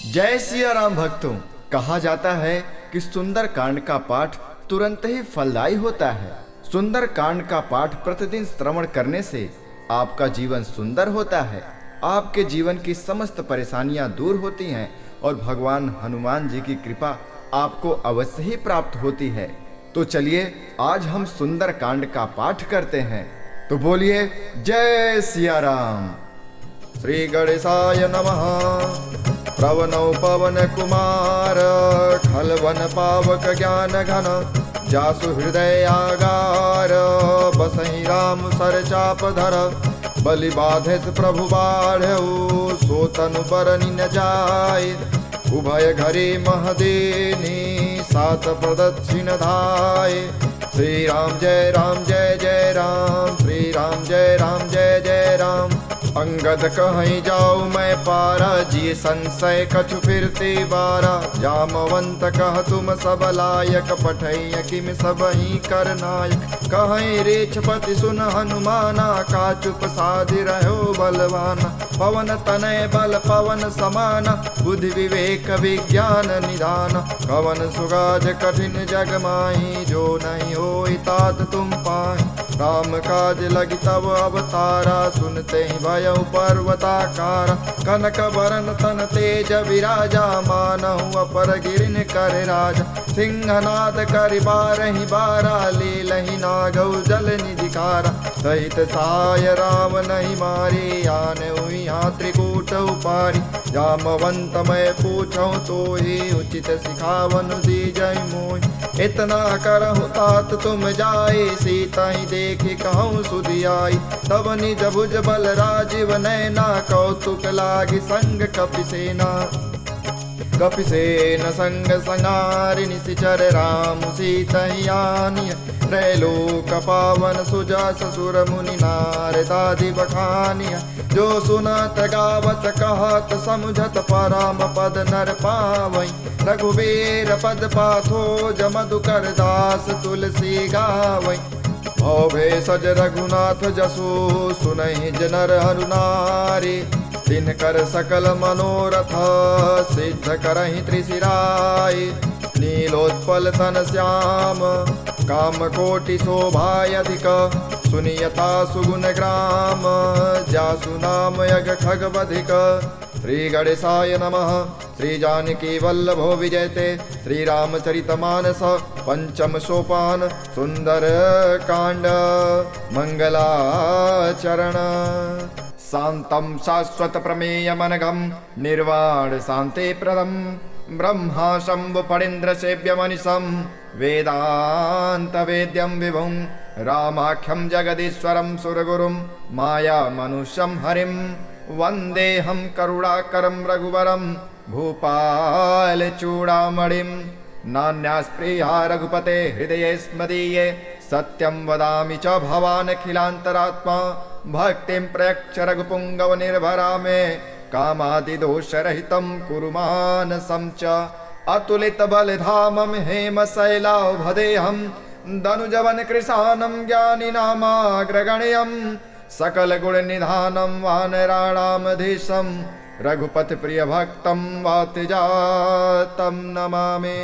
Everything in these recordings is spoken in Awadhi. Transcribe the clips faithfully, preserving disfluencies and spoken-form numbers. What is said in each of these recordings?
जय सिया राम भक्तों। कहा जाता है कि सुंदरकांड का पाठ तुरंत ही फलदायी होता है। सुंदरकांड का पाठ प्रतिदिन श्रवण करने से आपका जीवन सुंदर होता है, आपके जीवन की समस्त परेशानियां दूर होती हैं और भगवान हनुमान जी की कृपा आपको अवश्य ही प्राप्त होती है। तो चलिए, आज हम सुंदरकांड का पाठ करते हैं। तो बोलिए, जय सिया राम। श्री गणेशाय नमः। प्रणव पवन कुमार, खल वन पावक ज्ञान घन, जासु हृदय आगार, बसहि राम सर चाप धर। बलि बाधेस प्रभु बाढ़उ, सो तनु बरनि न जाय। उभय घरे महदेनी, सात प्रदक्षिण धाय। श्री राम जय राम जय जय राम, श्री राम जय राम जय जय राम। अंगद कहइ जाउ मैं पारा, जिय संसय कछु फिरते बारा। जामवंत कह तुम सब लायक, पठइय किम सबहिं कर नायक। कहइ रेछपति सुन हनुमाना, का चुप साधि रह्यो बलवाना। पवन तनय बल पवन समाना, बुद्धि विवेक विज्ञान निदान। कवन सुगाज कठिन जग माही, जो नहीं होई तात तुम पाही। राम काज लगी तब अवतारा, सुनते ही भयउ पर्वताकारा। कनक बरन तन तेज विराजा, मानहु अपर गिरिन कर राजा। सिंहनाद करि बारहि बारा, लीलहि नागउ जल निधि खारा। सहित सहाय राम नहीं मारे, आनउ इहाँ त्रिकूट उपारी। जामवंत मैं पूछउँ तोहि, उचित सिखावनु दीजइ मोहि। इतना करहु तात तुम जाए, सीतहि देखि कहउँ सुधि आई। तब निज भुज बल राजीव नैना, कौतुक लागि संग कपि सेना। कपिसेन संग संहारि निशिचर राम सीतहि आनिय। त्रैलोक पावन सुजस सुर मुनि नारदादि बखानिय। जो सुनत गावत कहत समुझत परम पद नर पावइ। रघुबीर पद पाथो ज मधुकर दास तुलसी गावइ। भव भेषज रघुनाथ जसु सुनहि ज नर अरु नारी। तिनकर सकल मनोरथ सिद्ध करहिं तृषिराई। नीलोत्पल तन श्याम काम कोटि शोभा अधिक। सुनियता सुगुन ग्राम जासु नाम यग खग बधिक। श्री गणेशाय नमः। श्री जानकी वल्लभो विजयते श्री रामचरित मानस पंचम सोपान सुंदर कांड मंगलाचरण। शांतं शाश्वत प्रमेयमनघं निर्वाण शांति प्रदं ब्रह्मा शंभु फणींद्र सेव्य मनिषं वेदांत वेद्यं विभुं रामाख्यं जगदीश्वरं सुरगुरुं माया मनुष्यं हरिं वंदेऽहं करुणाकरं रघुवरं भूपाल चूड़ामणिं। नान्यास्पृहा रघुपते हृदयेऽस्मदीये सत्यं वदामि च भवानखिलान्तरात्मा। भक्तिं प्रयच्छ रघुपुंगव निर्भरा मे कामादिदोषरहितं कुरु मानसं च। अतुलितबलधामं हेमशैलावधेहं दनुजवनकृशानं ज्ञानिनामाग्रगण्यं सकलगुणनिधानं वानराणामधीशं रघुपतिप्रियभक्तं वातजातं नमामि।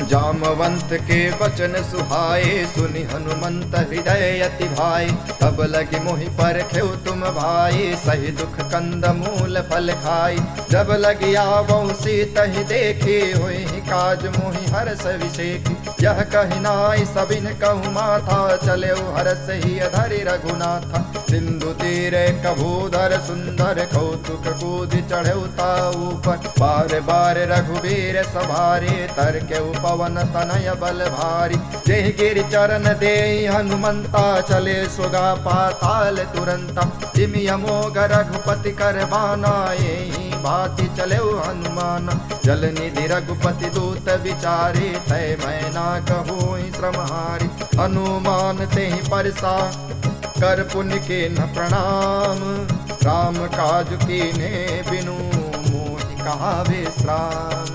जामवंत के वचन सुहाए सुनि हनुमंत हृदय अति भाए। तब लगी मोहि परखेउ तुम भाए सही दुख कंदमूल फल खाए। जब लगी आवउ सीतहि देखि होइहि काज मोहि हरष विषेखि। यह कहि नाइ सबिन कहु माथा चलेउ हरषहि धरि रघुनाथा। सिंधु तीरे कभूधर सुंदर कौतुक कूदि चढ़ेउ ता ऊपर। बार बार रघुबीर सवारे तरकेउ पवन तनय बल भारी। जेहि गिरि चरन देइ हनुमंता चले सोगा पाताल तुरंता। जिमि अमोघ रघुपति कर बाना एहि भाँति चलेउ हनुमाना। जल निधि रघुपति दूत बिचारे तय मैना कहोइ श्रम हारी। हनुमान तेहि परिसा कर पुनि कीन्ह प्रणाम। राम काज कीन्हे बिनु मोहि कहा विश्राम।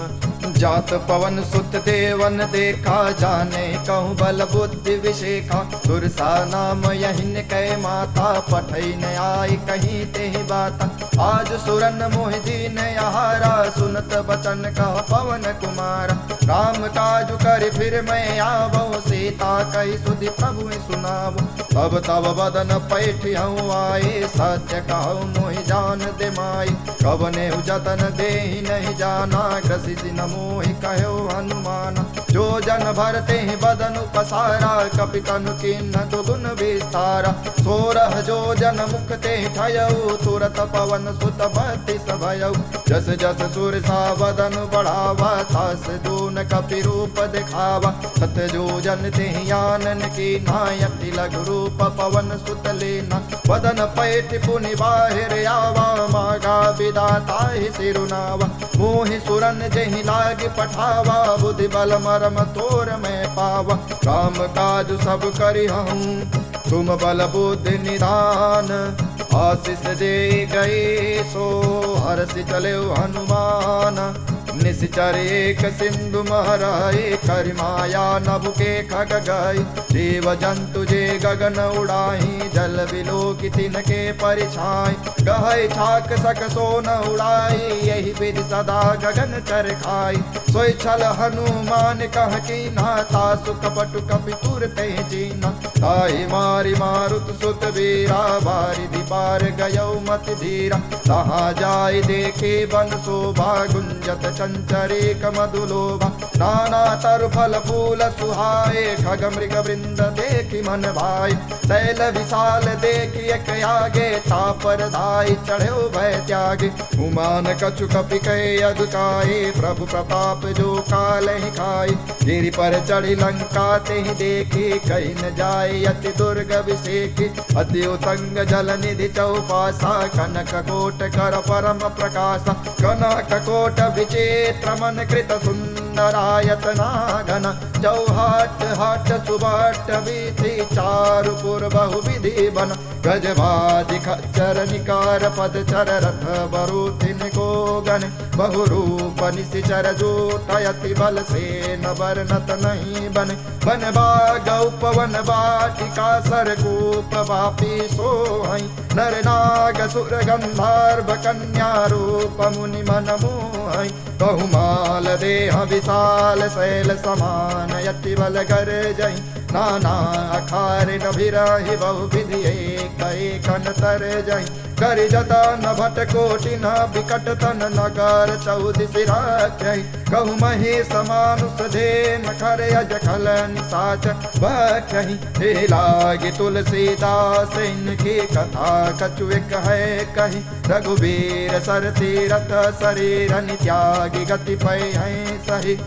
जात पवन सुत देवन देखा, जाने कहूँ बल बुद्धि विशेखा। सुरसा नाम यहिन कै माता, पठै न आइ कहीं तेहि बाता। आज सुरन मोहि दीन आहारा, सुनत बचन कह पवन कुमारा। राम काजु करि फिर मैं आवहु, सीता कहि सुधि प्रभुहि सुनावहु। तब तब बदन पैठि हउँ आए, सत्य कहउँ मोहि जान दे माए। कबनेउ जतन देहि नहीं जाना, ग्रसि जिन मोहि कहेउ हनुमाना। जो जन भर तेहि बदन पसारा, कपि तनु कीन्ह दुगुन विस्तारा। सोरह जो जन मुख तेहि ठयउ, तुरत पवन सुत बत्तीस भयउ। जस जस सुरसा बदन बढ़ावा, तस दून कपि रूप देखावा। सत जो जन तेहि आनन कीन्हा, अति लघु रूप पवन सुत लीन्हा। बदन पैठि पुनि बाहिर आवा, मागा बिदा ताहि सिरुनावा। मोहि सुरन जेहि लागि पठावा, बुद्धि बल मरम तोर मैं पावा। राम काज सब करिहउँ तुम बल बुद्धि निधान, आसिस जे गए सो हरसि चलेउ हनुमान। निसिचर एक सिंधु महरइ, करि माया नभुके खग गइ। जीव जंतु जे गगन उड़ाही, जल बिलोकि तिनके परिछाई। गहइ छाक सक सोन उड़ाई, यहि बिधि सदा गगन चर खाई। सोइ छल हनुमान कह कीन्हा, तासु कपटु कपि तुरते चीन्हा। ताहि मारि मारुत सुत बीरा, बारिधि पार गयउ मति धीरा। तहाँ जाइ देखि बन शोभा, गुंजत चंचरीक मधु लोभा। नाना तरु फल फूल सुहाए, खग मृग वृंद देखि मन भाए। सैल विशाल देखि एक आगे, तापर धाइ चढ़ेउ भय त्यागे। उमान कछु कपि कहे अधुकाए, प्रभु प्रताप जो कालहि खाए। गिरि पर चढ़ि लंका तेहि देखि, कहि न जाए अति दुर्ग बिसेखि। अति उतंग जल निधि चौपासा, कनक कोट कर परम प्रकासा। कनक कोट विचित्र मन कृत सुंदरायतना घन। चौहट हट सुभट वीथि, चारु पुर बहु विधि बन। गज बाजि खच्चर निकार पदचर, रथ बरु तिनको गन। बहु रूप निसिचर जूथ, अति बल सेन बरनत नहीं बन। बन बाग उपवन बाटिका, सर कूप बापी सोहइ। नर नाग सुर गंधर्व कन्या, रूप मुनि मन मोहइ। बहु माल देह विशाल, सैल समान अति बल गरजइ। नाना अखार नभिरहि, बहु विधि एक एक अन तरजइ। करि जतन भट कोटि न बिकट तन, नगर चौदिसि राखइ। कहु महेस मानुस धेन, खर अज खल निसाच भखइ। एहि लागि तुलसीदास इनकी, कथा कछु एक है कही। रघुबीर सरथी रथ सरी, रनि त्यागि गति पइहैं सही।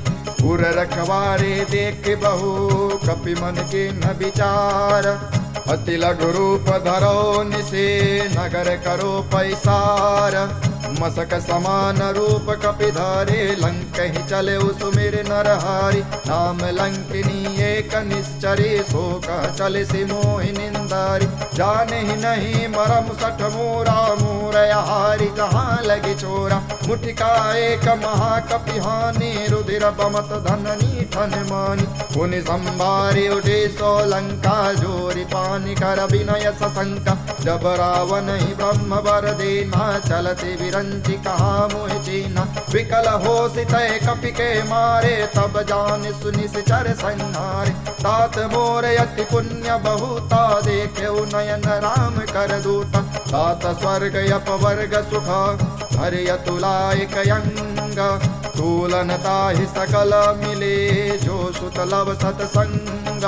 उर रखवारे देखि बहु, कपि मन कीन्ह बिचार। अति लघु रूप धरउ निसि, नगर करो पैसार। मसक समान रूप कपि धरे, लंकहि चलेउ सुमिरि नर हरि। नाम लंकिनी एक निस चरी, सो कह चलिसि मोहि निंदारी। जानहि नहीं मरम सठ मोरा, मोर आहारी जहाँ लगि छोरा। मुठिका एक महाकपि हानि, रुधिर बमत धननी ठन मानि। पुनि संभारि उठि सो लंका, जोरि पानि कर बिनय सशंका। जब रावनहि ब्रह्म बर दीन्हा, चलति विरंचि कहा मोहि चीन्हा। विकल होसि तय कपि के मारे, तब जानिसु निसिचर संहारे। तात मोर अति पुण्य बहुता, देखेउ नयन राम कर दूता। तात स्वर्ग अपवर्ग सुख, धरि अतुलायक अंग। तूलन ताहि सकल मिले, जो सुत लव सतसंग।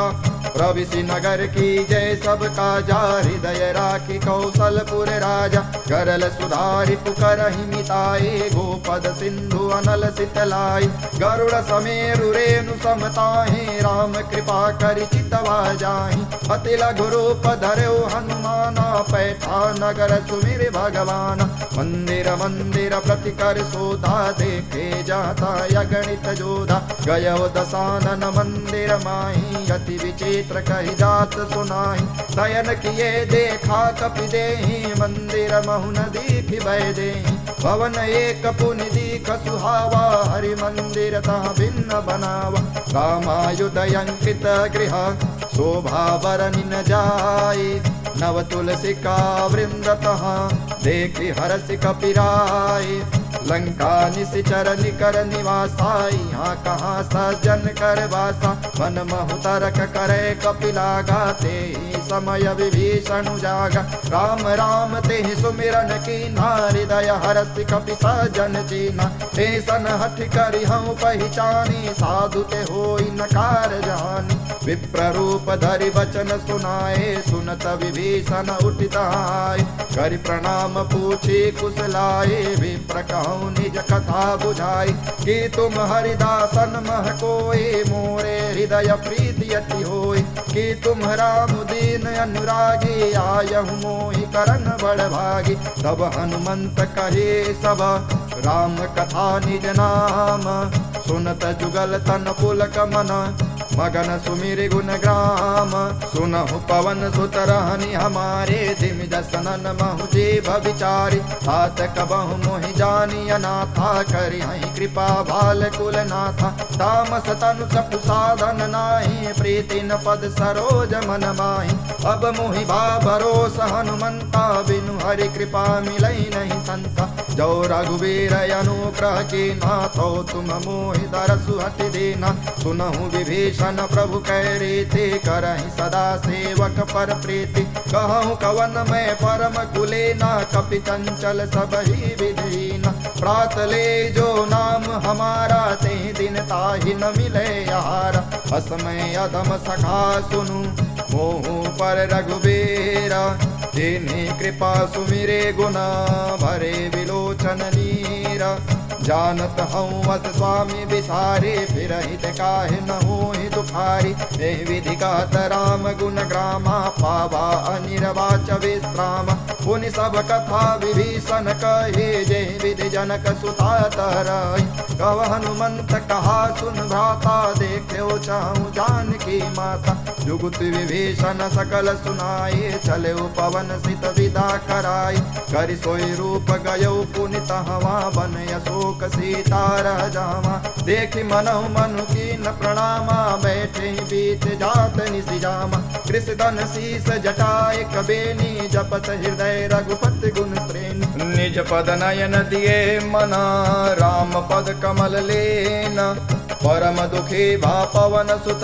प्रविसि नगर कीजै सब काजा, हृदय राखि कौसलपुर राजा। गरल सुधारि पुकरहि मिताए, गोपद सिंधु अनल सितलाइ। गरुड़ समेरु रेनु सम ताहि, राम कृपा करि चितवा जाहि। अति लघु रूप धरेउ हनुमाना, पैठा नगर सुमिरि भगवाना। मंदिर मंदिर प्रति कर सोधा, देखे जाता अगणित जोधा। गयउ दसानन मंदिर माहि, अति विचित्र कहि जात सुनाई। शयन किए देखा कपि देहि, मंदिर महु न दीखि भय देहि। भवन एक पुनि दीख सुहावा, हरि मंदिर तह भिन्न बनावा। रामायुध अंकित गृह, शोभा बरनि न जाई। नव तुलसी का वृंद तहाँ, देखि हरषि कपिराई। लंका निशिचर निकर निवासा, इहाँ कहाँ सज्जन कर बासा। मन महु तरक करे कपि लागा, तेहि समय विभीषण जागा। राम राम तेहि सुमिरन कीन्हा, हृदय हरषि कपि सज्जन चीन्हा। ऐसन हठि करिहउँ पहिचानी, साधु ते होइ न कारज हानि। विप्र रूप धरि बचन सुनाए, सुनत विभीषण उठि तहाँ आए। करि प्रणाम पूछि कुशलाए, विप्र कहउँ निज कथा बुझाई। कि तुम हरिदासन मह कोई, मोरे हृदय प्रीति अति होई। कि तुम राम दीन अनुरागी, आयहु मोहि करन बड़ भागी। तब हनुमंत कहे सब राम कथा निज नाम। सुनत जुगल तन पुलक मन, मगन सुमिरि गुन ग्राम। सुनहु पवन सुत रहनि हमारे, जिमि जस नन महु जीभ विचारी। तात कबहु मोहि जानि अनाथा, करिहैं कृपा भाल कुल नाथा। तामस तनु चपु साधन नाहीं, प्रीति न पद सरोज मन माहीं। अब मोहि भा भरोस हनुमंता, बिनु हरि कृपा मिलै नहीं संता। जो रघुबीर अनुग्रह कीन्हा, तौ तुम मोहि दरसु हठि दीन्हा। सुनहु विभीषण प्रभु कै रीति, करहिं सदा सेवक पर प्रीति। कहउँ कवन मैं परम कुलीना, कपि चंचल सबहि विधि हीना। प्रात लेइ जो नाम हमारा, तेहि दिन ताहि न मिलै आहारा। अस मय अधम सखा सुनु, मोहु पर रघुबीर। कीन्ही कृपा सुमिरे गुन, भरे विलोचन नीर। जानत हउँ अस स्वामी बिसारे, फिरहिं ते काहे न होई दुखारी। एहि विधि कहत राम गुन ग्रामा, पावा अनिर्वाच विश्राम। पुनि सब कथा विभीषण कही, जेहि विधि जनक सुता तह रही। कह हनुमंत कहा सुन भ्राता, देखेउ चाहु जानकी माता। जुगुति विभीषण सकल सुनाई, चलेउ पवन सित विदा कराई। करि सोई रूप गयउ पुनि तहवाँ, बन अशोक सीता रह जावाँ। देखि मनहु मनु कीन प्रणामा, बैठे बीच जात निसि जामा। कृसधन सीस जटा एक बेनी, जपत हृदय रघुपति गुन श्रेणी। निज पद नयन दिए मना, राम पद कमल लेना। परम दुखी भा पवन सुत,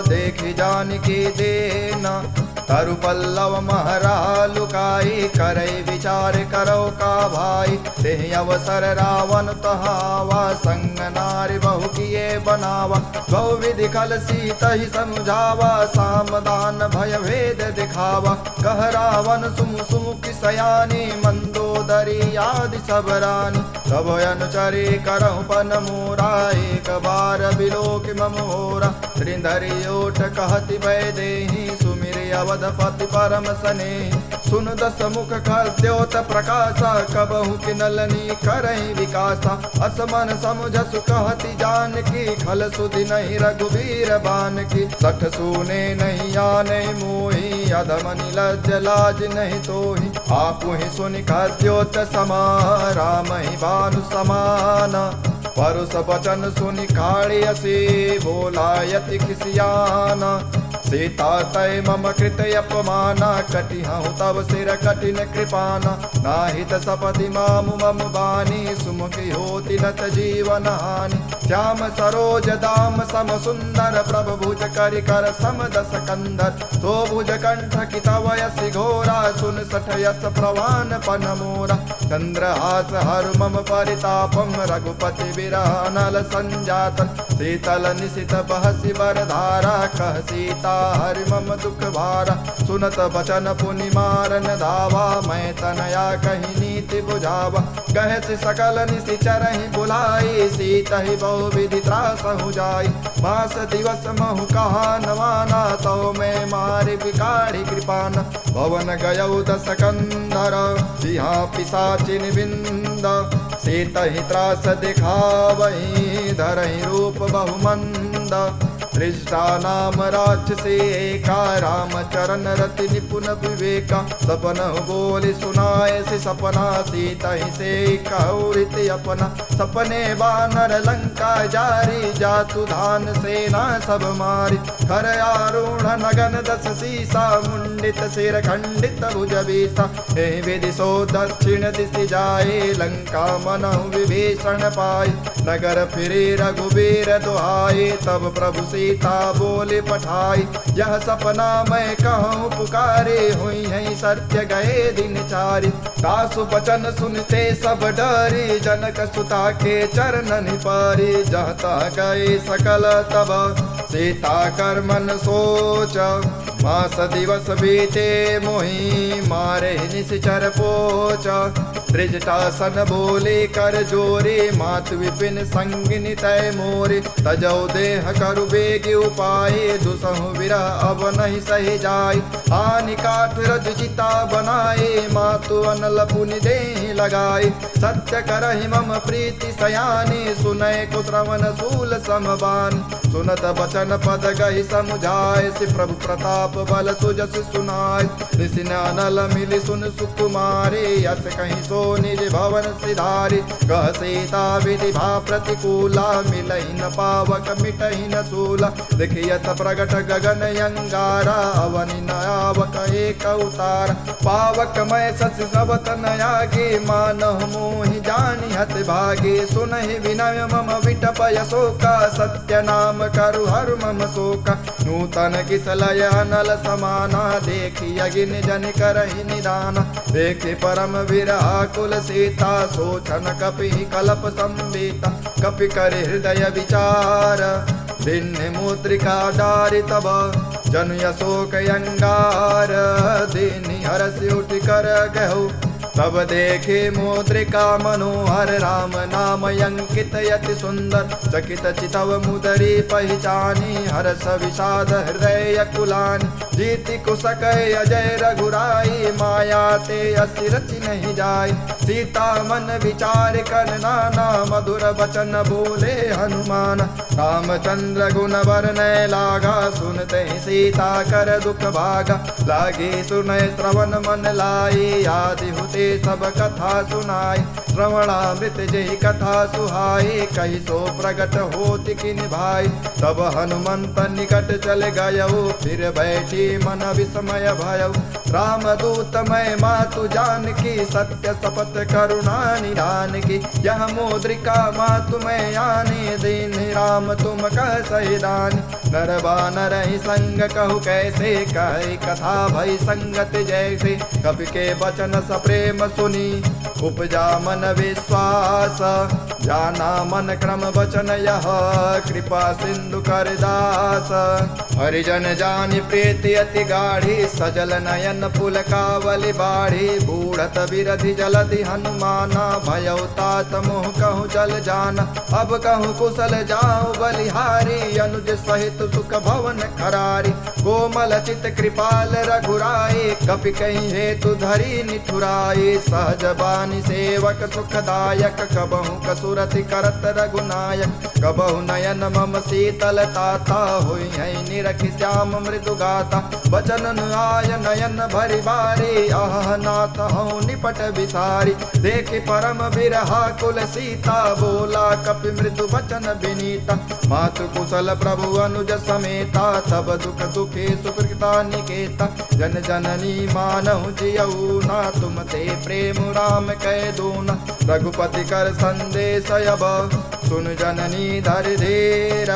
देखि जानकी दीना। तरु पल्लव मह राह लुकाई, करै विचार करौ का भाई। तेहि अवसर रावन तहाँ आवा, संग नारि बहु किए बनावा। बहु विधि खल सीतहि समुझावा, साम दान भय भेद दिखावा। कह रावन सुमु सुमुखि सयानी, मंदोदरी आदि सब रानी। तब अनुचरी करहु पन मोरा, एक बार बिलोकि मम होरा। त्रिंधरी ओट कहति बैदेही, सुमिरि अवधपति परम सनेही। सुन दस मुख खद्योत प्रकासा, कबहु किनलनि करहिं विकासा। अस मन समुझसु कहति जानकी, खल सुधि नहीं रघुबीर बानकी। सठ सूने नहीं आनइ मोही, अधम निलज्ज लाज नहीं तोही। आपुहि सुनि खद्योत समा, रामहि भानु समाना। परुष बचन सुनि काढ़ि असि, बोला अति खिसियाना। सीता तय मम कृत अपमाना, कटिहउँ तव सिर कठिन कृपाना। नाहित सपति मामु मम बानी, सुमुखि होति नत जीवन हानि। श्याम सरोज दाम सम सुंदर, प्रभु भुज करि कर सम दस कंधर। सो भुज कंठ कि तव असि घोरा, सुन सठ अस प्रवान पन मोरा। चंद्रहास हरु मम परितापम, रघुपति विरह अनल संजातम। शीतल निशित बहसि बर धारा, कह सीता हरि मम दुख भारा। सुनत बचन पुनि मारन धावा, मैं तनया कहि नीति बुझावा। कहसि सकल निशि चरहिं बुलाई, सीतहि बहु विधि त्रासहु जाई। मास दिवस महु कहा न माना, तव मैं मारि बिकाढ़ि कृपाना। भवन गयउ दस कंधर, जिहाँ पिशाचिनि विंद। सीतहि त्रास दिखावहिं, धरहिं रूप बहु मंद। धृष्टा नाम राक्षसी एका, रामचरण रति निपुण विवेका। सपनहु बोलि सुनायसि सपना, सीतहि सेई कहु रीति अपना। सपने बानर लंका जारी, जातु धान सेना सब मारी। खर आरूढ़ नगन दस सीसा, मुंडित सिर खंडित भुज बीसा। एहि विधि सो दक्षिण दिसि जाए, लंका मनहु विभीषण पाए। नगर फिरे रघुबीर दुहाए, तब प्रभु सीता बोलि पठाई। यह सपना मैं कहूँ पुकारे, हुइहैं सत्य गए दिन चारि। तासु बचन सुनते सब डरी, जनक सुता के चरणनि पारी। जह तह गए सकल तब सीता कर मन सोच, मास दिवस बीते मोहि मारे निशिचर पोच। धृष्टासन बोले कर जोरे, मातु विपिन संगिनि तै मोरे। तजौ देह करु बेगि उपाए, दुसहु विरह अब नहीं सहि जाए। आनि काठ रज चिता बनाए, मातु अनल पुनि देहि लगाए। सत्य करहि मम प्रीति सयानी, सुनय कुश्रवण शूल सम बानी। सुनत बचन पद गहि समुझाय, श्री प्रभु प्रताप बल सुजस सुनाय। निशिन अनल मिलि सुन सुकुमारी, अस कहि सो निज भवन सिधारी। कह सीता विधि भा प्रतिकूला, मिलहि न पावक मिटहि न शूला। देखियत प्रगट गगन अंगारा, अवनि न आवक एक उतारा। पावक मय शशि सब तन आगे, मानहु मोहि जानि हत भागे। सुनहि विनय मम विटप अशोका, सत्य नाम करु हरु मम शोका। नूतन किसलय अनल समाना, देखि अगिनि जनि करहि निदाना। देखि परम विरह आकुल सीता, सोचन कपिहि कलप संबीता। कपि करि हृदय विचार, दीन्हि मुद्रिका डारि तब, जनु अशोक अंगार। दीन्हि हरषि उठि कर गहु, तब देखे मुद्रिका मनोहर। राम नाम अंकित अति सुंदर, चकित चितव मुदरी पहिचानी। हरष विषाद हृदय अकुलानी, जीति कुसक अजय रघुराई। माया ते अस रचि नहीं जाय, सीता मन विचार कर नाना। मधुर वचन बोले हनुमान, रामचंद्र गुण बरनय लागा। सुनते ही सीता कर दुख भागा, लागे सुनय श्रवण मन लाई। आदि हुते सब कथा सुनाई, श्रवणामृत जेहि कथा सुहाई। कहि सो प्रगट होत किनि भाई, तब हनुमंत निकट चल गयउ। फिर बैठी मन विस्मय भयउ, रामदूत मय मातु जानकी। सत्य शपथ करुणा निधान की, यह मुद्रिका मातु मय आनी। दीन्हि राम तुम कह सही दानी, नर बानर ही संग कहु कैसे। कहि कथा भई संगति जैसे, कपि के वचन सप्रेम सुनी। उपजा मन विश्वास, जाना मन क्रम वचन यह। कृपा सिंधु कर दास, हरिजन जानि प्रीति अति गाढ़ी। सजल नयन पुलकावलि बाढ़ी, बूढ़त बिरधि जलधि हनुमाना। भयउ तात मोह कहु जल जाना, अब कहु कुसल जाउ बलिहारी। अनुज सहित सुख भवन खरारी, कोमल चित कृपाल रघुराई। कपि कहि हेतु धरी निठुराई, सहज बानी सेवक सुखदायक। कबहु कसुरति करत रघुनायक, कबहु नयन मम शीतल ताता। होइहैं निरखि श्याम मृदु गाता, वचन अनुयाय नयन भरि बारी। अहह नाथ हौं निपट बिसारी, देखि परम बिरहाकुल सीता। बोला कपि मृदु वचन बिनीता, मातु कुसल प्रभु अनुज समेता। तब दुख दुखे सुकृता निकेता, जन जननी मानहु जियऊ ना। तुम ते प्रेम राम कै दूना, रघुपति कर संदेश अब। सुन जननी धरि धीर,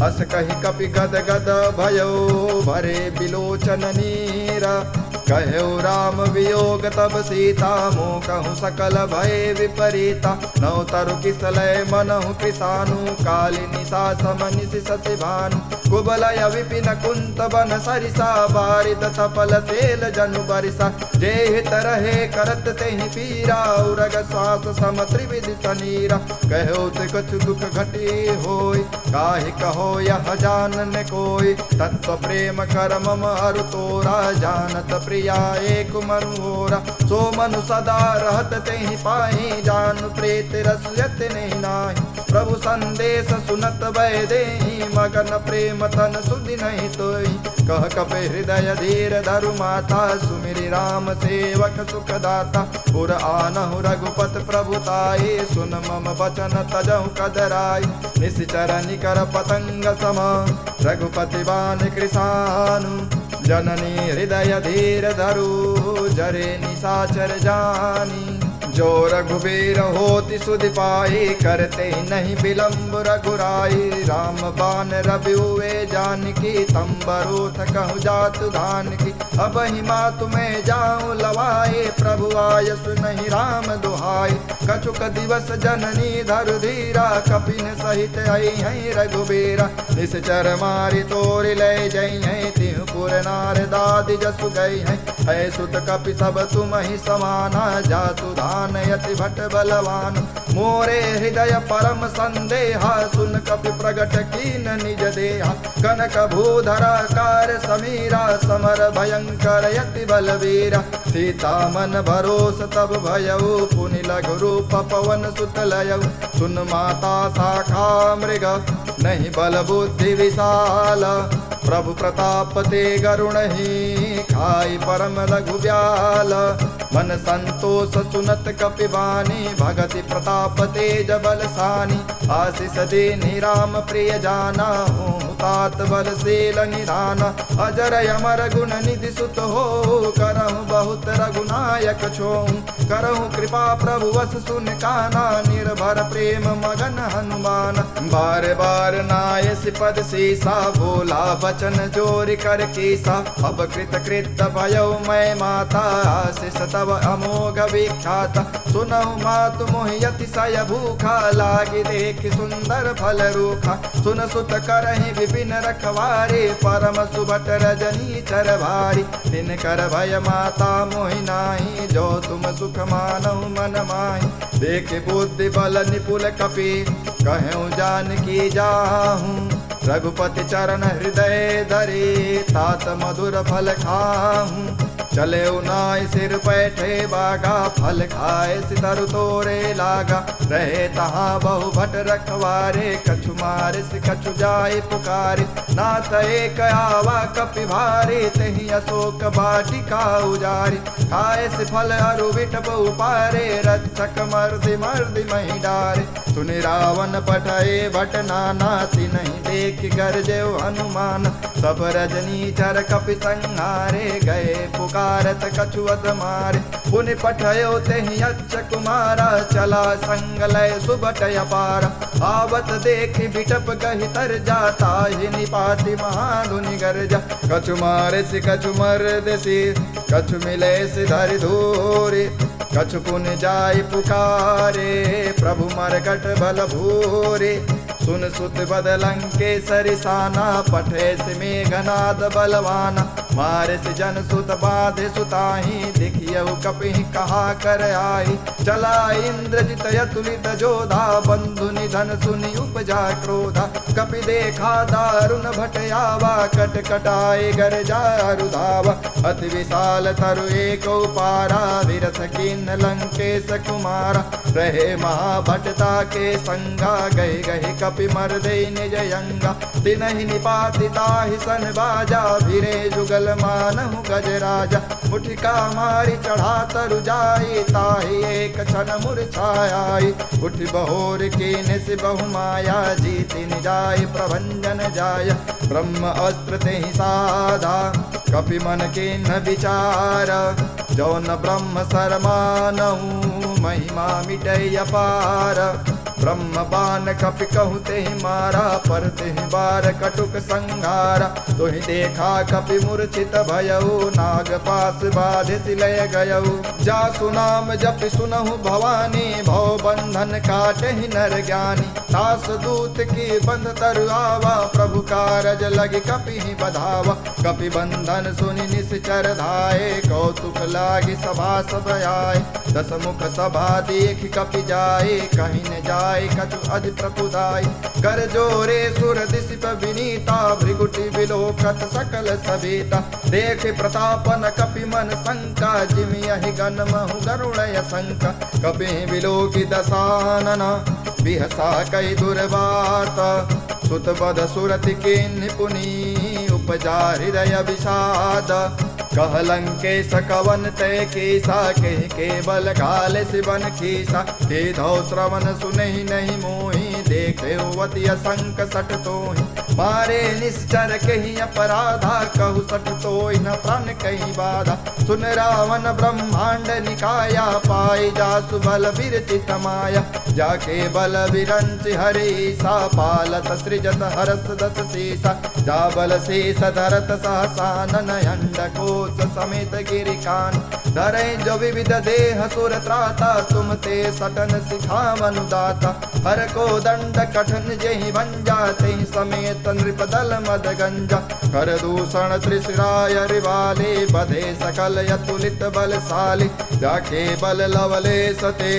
अस कहि कपि गद गद भयउ, भरे बिलोचन नीर। कहेउ राम वियोग तब सीता, मोकहु सकल भए विपरीता। नव तरु किसलय मनहु कृसानु, कालि निसा सम निसि ससि भानु। कुबलय विपिन कुंत बन सरिसा, बारिद तपल तेल जनु बरिसा। जे हित रहे करत तेहि पीरा, उरग श्वास सम त्रिविधि सनीरा। कहेउ ते कछु दुख घटी होई, काहि कहो यह जानन कोई। तत्व प्रेम कर मम अरु तोरा, जानत या एक मनु ओरा। सो मनु सदा रहत तेहि पाहि, जानु प्रीति रस यति नहीं नाही। प्रभु संदेश सुनत वैदेही, मगन प्रेम तन सुधि नहीं तोही। कह कपि हृदय धीर धरु माता, सुमिरि राम सेवक सुखदाता। उर आनहु रघुपति प्रभु ताहि, सुन मम बचन तजहु कदराइ। निशिचर निकर पतंग सम, रघुपति बान कृशानु। जननी हृदय धीर धरु, जरे निशाचर जानी। जो रघुबीर होति सुधि पाई, करते नहीं विलंब रघुराई। राम बान रवि हुए जानकी, तंबरोथ कहु जातु धानकी। अबहिं मातु मैं जाउँ लवाए, प्रभु आयसु नहीं राम दुहाए। कछुक दिवस जननी धरु धीरा, कपिन सहित अइहैं रघुबीरा। निशिचर मारि तोरि लइ जइहैं, तिहुँ पुर नारदादि जसु गइहैं। है सुत कपि सब तुमहि समाना, जातु धान यति भट बलवान। मोरे हृदय परम संदेहा, सुन कपि प्रगट कीन निज देहा। कनक भूधर आकार समीरा, समर भयंकर यति बलवीरा। सीता मन भरोस तब भयउ, पुनि लघु रूप पवन सुत लयउ। सुन माता शाखा मृग, नहीं बल बुद्धि विशाल। प्रभु प्रताप ते गरुणहि, खाई परम लघु ब्याल। मन संतोष सुनत कपि बानी, भगति प्रताप तेज बल सानी। आशीष दीन्हि राम प्रिय जाना, होहु तात बल शील निधाना। अजर अमर गुण निधि सुत होहु, करहु बहुत रघुनायक छोहु। करहु कृपा प्रभु अस सुनि काना, निर्भर प्रेम मगन हनुमान। बार बार नायसि पद सीसा, बोला बचन जोरि कर कीसा। अब कृत कृत्य भयउ मैं माता, आशीष तब अमोघ विख्यात। सुनहु मातु मोहि अतिशय भूखा, लागि देखि सुंदर फल रूखा। सुन सुत करहिं विपिन रखवारे, परम सुभट रजनीचर भारी। तिनकर भय माता मोहि नाहीं, जो तुम सुख मानहु मन माहीं। देखि बुद्धि बल निपुल कपि, कहेउ जानकी जाहु। रघुपति चरण हृदय धरे, तात मधुर फल खाहु। चलेउ नाइ सिर बैठे बागा, फल खायसि तरु तोरे लागा। रहे तहाँ बहु भट रखवारे, कछु मारिसि कछु जाइ पुकारे। नाथ एक आवा कपि भारी, तेहि अशोक वाटिका उजारी। खायसि फल अरु बिटप उपारे, रक्षक मर्दि मर्दि महि डारे। सुनि रावन पठए भट नाना, तिनहि देखि गरजेउ हनुमान। सब रजनीचर कपि संहारे, गए पुकारत कछु अस मारे। पुनि पठयो तेहि यक्ष कुमारा, चला संग लय सुभट अपारा। आवत देखि बिटप गहि तर जा, ताहि निपाति महाधुनि गरजा। कछु मारिसि कछु मरदिसि, कछु मिलेसि धरि धूरि। कछु पुनि जाइ पुकारे, प्रभु मरकट बल भूरि। सुन सुत बद लंकेसरि साना, पठेसि मेघनाद बलवाना। मारिसि जन सुत बाधिसु ताहि, देखियउ कपिहि कहा कर आइ। चला इंद्रजित अतुलित जोधा, बंधु निधन सुनि उपजा क्रोधा। कपि देखा दारुन भट आवा, कट कटाइ गरजा अरु धावा। अति विशाल तरु एकउ पारा, बिरथ कीन्ह लंकेस कुमारा। रहे महाभट ताके संगा, गहि गहि कपि मरदइ निज अंगा। तिनहि निपाति ताहि सन बाजा, भिरे जुगल मानहु गजराजा। मुठिका मारि चढ़ा तरु जाइ, ताहि एक छन मूर्छा आइ। उठि बहोरि कीन्हसि बहु माया, जीति निजाइ प्रभंजन जाया। ब्रह्म अस्त्र तेहि साधा, कपि मन कीन्ह बिचारा। जौन ब्रह्म सर मानहु, महिमा मिटइ अपार। ब्रह्म बान कपि कहु तेहि मारा, पर तेहि बार कटुक संघारा। तुहि देखा कपि मूर्छित भयउ, नाग पास बाधिसि लय गयउ। जासु नाम जपि सुनहु भवानी, भव बंधन काटहि नर ज्ञानी। तास दूत की बंध तरु आवा, प्रभु कारज लगि कपिहि बधावा। कपि बंधन सुनि निशिचर धाए, कौतुक लागि सभा सब आए। दस मुख सभा देखि कपि जाए, कहि न जाए कछु अधि प्रभु धाए। कर जोरे सुर दिसि विनीता, भृगुटि बिलोकत सकल सभीता। देखि प्रतापन कपि मन संका, जिमि अहि गन महु गरुड़य संका। कपिहि बिलोकि दसानन, बिहसा कहि दुर्बात। सुत बध सुरति कीन्हि पुनि, उपजा हृदय विषाद। कह लंकेस कवन तै कीसा, केहि केवल घालेसि बन खीसा। कीधौ श्रवण सुनहि नहि मोहि, देखेउ अति असंक सठ तोहि। मारे निश्चर केहि अपराधा, कहु सठ तोहि न प्रान कहि बाधा। सुन रावण ब्रह्मांड निकाया, पाइ जासु बल विरचित माया। जाके बल विरंचि हरि ईसा, पालत सृजत हरस दस सीसा। जा बल शीस धरत सहसानन, अंडकोश समेत गिरि कानन। धरहिं जो विविध देह सुर त्राता, तुम ते सटन सिखावनु दाता। हर कोदंड कठिन जेहि भंजा, तेहि समेत नृप दल मद गंजा। कर दूषण त्रिशिराय रिवाले, बधे सकल अतुलित बलसाली। जाके बल लवलेस ते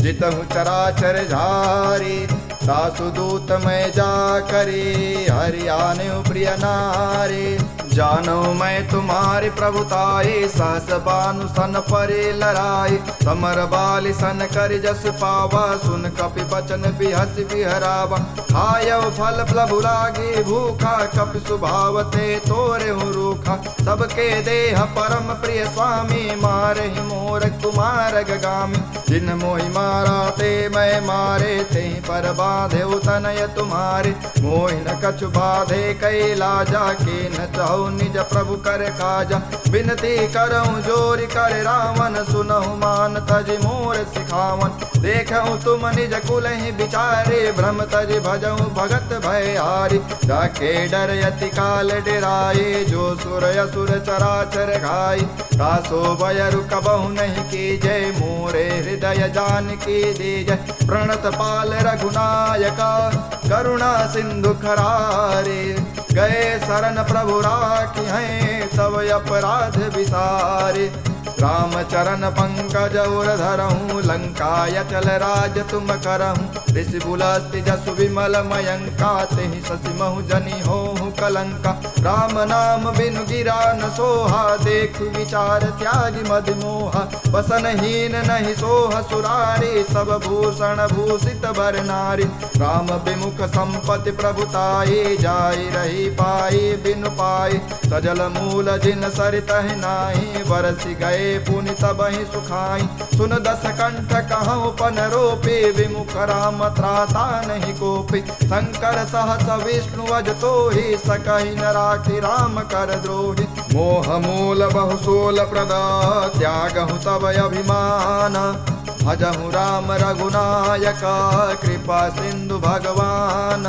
जितहु चराचर झारी। तासु दूत मैं जा करी, हरि आनेउ प्रिय नारी। जानउ मैं तुम्हारी प्रभुताई, सहस बानु सन परि लराई। समर बालि सन करि जस पावा, सुन कपि बचन बिहसि बिहरावा। खायउ फल प्रभु लागी भूखा, कपि सुभाव ते तोरेउ रूखा। सबके देह परम प्रिय स्वामी, मारहिं मोर कुमार गगामी। जिन मोहि मारा ते मैं मारे, तेहि पर बाँधेउ तनय तुम्हारे। मोहि न कछु बाँधे कइ लाजा, कीन्ह चहउ निज प्रभु कर काजा। बिनती करउँ जोरि कर रावण, सुनहु मान तजि मोर सिखावन। देखउ तुम निज कुलहि बिचारे, भ्रम तजि भजउ भगत भय हारी। जाके डर अति काल डेराए, जो सुर असुर चराचर घाई। तासो बयरु कबहु नहीं कीजै, मोरे हृदय जानकी दीजै। प्रणत पाल रघुनायका, करुणा सिंधु खरारे। गए सरन प्रभु राखिहैं, तब अपराध बिसारे। राम चरण पंकज उर धरहूँ, लंका अचल राज तुम करहूँ। रिसि बुलस्ति जसु विमल मयंका, तेहि ससि महु जनि होहु कलंका। राम नाम बिनु गिरा न सोहा, देखु विचार त्यागि मदि मोहा। बसन हीन नहीं सोह सुरारी, सब भूषण भूषित बर नारी। राम विमुख संपति प्रभुताई, जाई रही पाई बिनु पाई। सजल मूल जिन सरितहि नाही, बरसि गए पुनि तबहि सुखाई। सुन दस कंठ कहउँ पन रोपी, विमुख राम त्राता नहीं कोपी। शंकर सहस विष्णु अज तोही, सकहि न राखि राम कर द्रोही। मोह मूल बहु शूल प्रद, त्यागहु तब अभिमान। भजहु राम रघुनायक, कृपा सिंधु भगवान।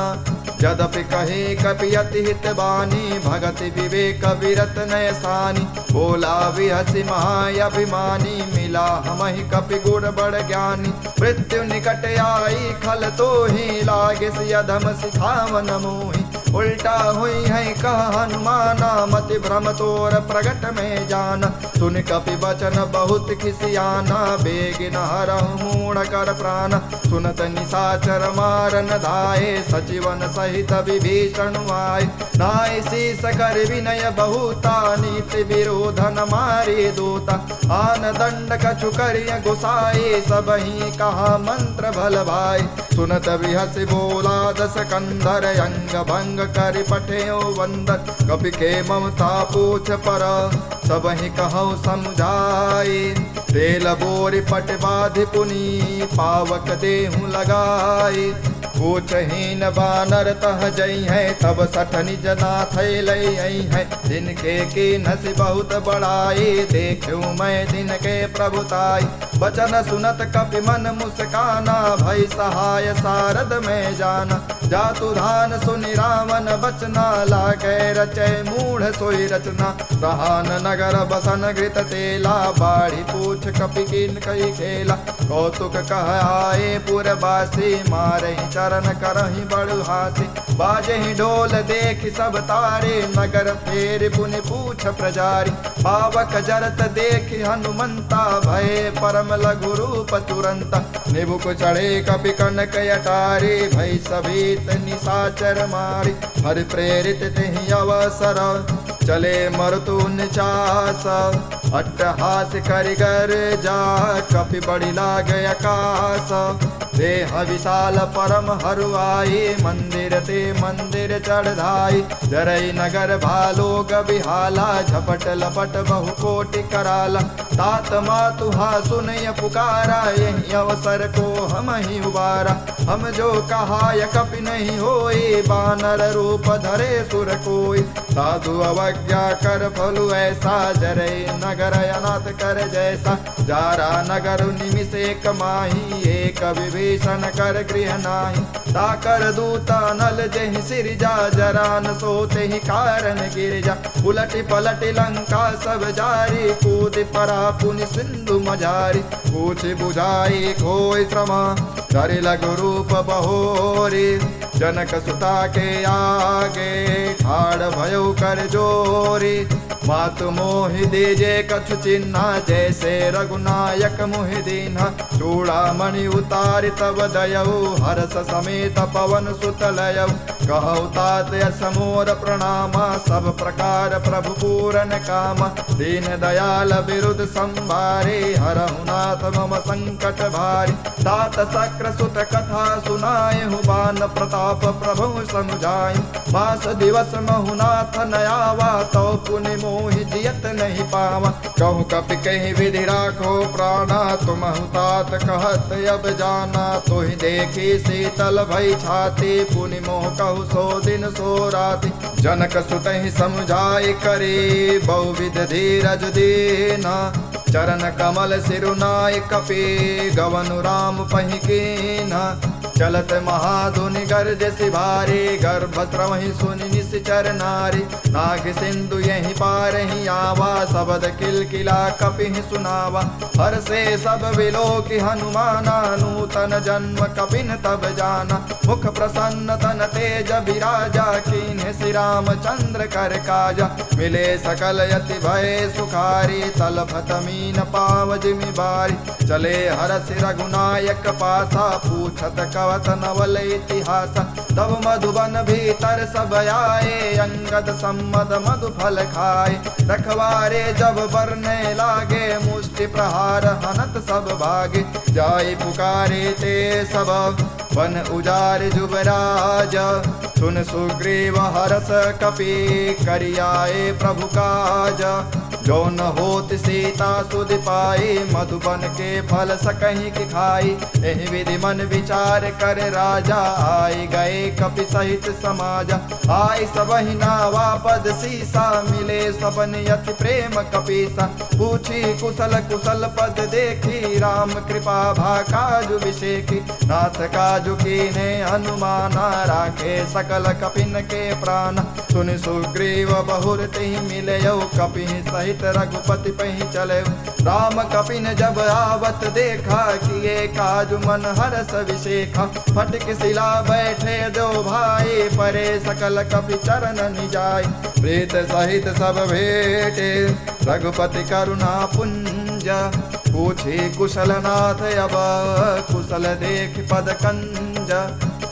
जदपि कहे कपि अति हित बानी, भगति विवेक विरत नय सानी। बोला बिहसि महाअभिमानी, मिला हमहि कपि गुण बड़ ज्ञानी। मृत्यु निकट आई खल तोही, लागिसि अधम सिखावन मोही। उल्टा हुइहैं कह हनुमाना, मति भ्रम तोर प्रगट में जाना। सुनि कपि बचन बहुत खिसियाना, बेगिन हरहु मूढ़ कर प्रान। सुनत निसाचर मारन धाए, सचिवन सहित विभीषण आए। नाइ शीस कर विनय बहुता, नीति विरोधन मारि दूता। आन दंड कछु करिय गोसाई, सबहिं कहा मंत्र भल भाई। सुनत बिहसि बोला दस कंधर, अंग भंग करि पठेउ वंदन। कपि के ममता पूछ पर, सबहिं कहउ समुझाई। तेल बोरि पट बाधि पुनि, पावक देहु लगाई। पूछहिन बानर तह जइहैं, तब सठ निज नाथै लइ अइहैं। जिनके कीन्हसि बहुत बड़ाई, देखेउ मैं जिनके प्रभुताई। बचन सुनत कपि मन मुस्काना, भई सहाय सारद में जाना। जातु धान सुनि रावन बचना, लागे रचै मूढ़ सोई रचना। रहा न नगर बसन घृत तेला, बाढ़ि पूछ कपि कीन्ह कइ खेला। कौतुक कह आए पुरबासी, मारहिं चरन करहिं बड़ु हासी। बाजहिं ढोल देखि सब तारी, नगर फेरि पुनि पूछ प्रजारी। पावक जरत देखि हनुमंता, भए परम लघु रूप तुरंता। निबुक चढ़े कपि कनक अटारी, भई सभीत निसाचर मारी। हरि प्रेरित तेहि अवसर, चले मरुत उनचास, अट्टहास करि गर्जा, कपि बड़ी लाग अकास। देह विशाल परम हरुआई, मंदिर ते मंदिर चढ़ धाई। जरई नगर भालोग बिहाला, झपट लपट बहु कोटि कराला। तात मातु हा सुनय पुकारा, यही अवसर को हमहिं उबारा। हम जो कहाय कपि नहीं होई, बानर रूप धरे सुर कोई। साधु अवज्ञा कर फलु ऐसा, जरई नगर अनाथ कर जैसा। जारा नगर निमिष एक माही, एक विभीषण कर गृह नाही। ताकर दूत अनल जेहि सिरिजा, जरा न सो तेहि कारण गिरिजा। उलटि पलटि लंका सब जारी, कूदि परा पुनि सिंधु मझारी। पूछि बुझाई खोई श्रम, धरि लघु रूप बहोरी। जनक सुता के आगे, ठाढ़ भयउ कर जोरी। मातु मोहि दीजे कछु चिन्हा, जैसे रघुनायक मुहि दीन्हा। चूड़ामणि उतारि तब दयउ, हर्ष समेत पवन सुत लयउ। कहउ तात यस मोर प्रणामा, सब प्रकार प्रभु पूरन कामा। दीन दयाल बिरुद संभारी, हरहु नाथ मम संकट भारी। तात शक्र सुत कथा सुनायहु, बान प्रताप प्रभु समुझायहु। मास दिवस महु नाथ न आवा, तौ पुनि मोहि जियत नहीं पावा। कहु कपि कहि विधि राखो प्राणा, तुमहु तात कहत अब जाना। तोहि देखि शीतल भई छाती, पुनि मोह कहु सो दिन सो राति। जनक सुतहि समुझाइ करी, बहुविध धीरज दीना। चरण कमल सिरु नाइ कपि, गवनु राम पहि कीन्हा। चलत महाधुनि गरजसि भारी, गर्भ स्रवहि सुनि निशिचर नारी। नाग सिंधु यहि पारहि आवा, सबद किलकिला कपिहि सुनावा। हर्षे सब विलोकि हनुमाना, नूतन जन्म कपिन तब जाना। मुख प्रसन्न तन तेज बिराजा, कीन्हे श्री रामचंद्र कर काजा। मिले सकल अति भय सुखारी, तलफत मीन पाव जिमि बारी। चले हरषि रघुनायक पासा, पूछत कवत नवल इतिहासा। तब मधुबन भीतर सब आए, अंगद सम्मत मधु फल खाए। रखवारे जब बरने लागे, मुष्टि प्रहार हनत सब भागे। जाई पुकारे ते सब बन उजारि जुबराज। सुन सुग्रीव हरष कपि, करि आए प्रभु काज। जौन होत सीता सुधि पाई, मधुबन के फल सकहिं कि खाई। एहि विधि मन विचार कर राजा, आइ गए कपि सहित समाजा। आइ सबहि नावा पद सीसा, मिले सबन अति प्रेम कपीसा। पूछी कुशल कुशल पद देखी, राम कृपा भा काजु विशेखी। नाथ काजु कीन्हे हनुमाना, राखे सकल कपिन के प्राण। सुनि सुग्रीव बहुर तिहि मिलयउ, कपिहि सहित रघुपति पहि चलयउ। राम कपिन जब आवत देखा, किए काजु मन हरष विशेखा। फटिक सिला बैठे दो भाई, परे सकल कपि चरणनि जाई। प्रीत सहित सब भेटे, रघुपति करुणा पुंज। पूछी कुशल नाथ अब, कुशल देखि पद कंज।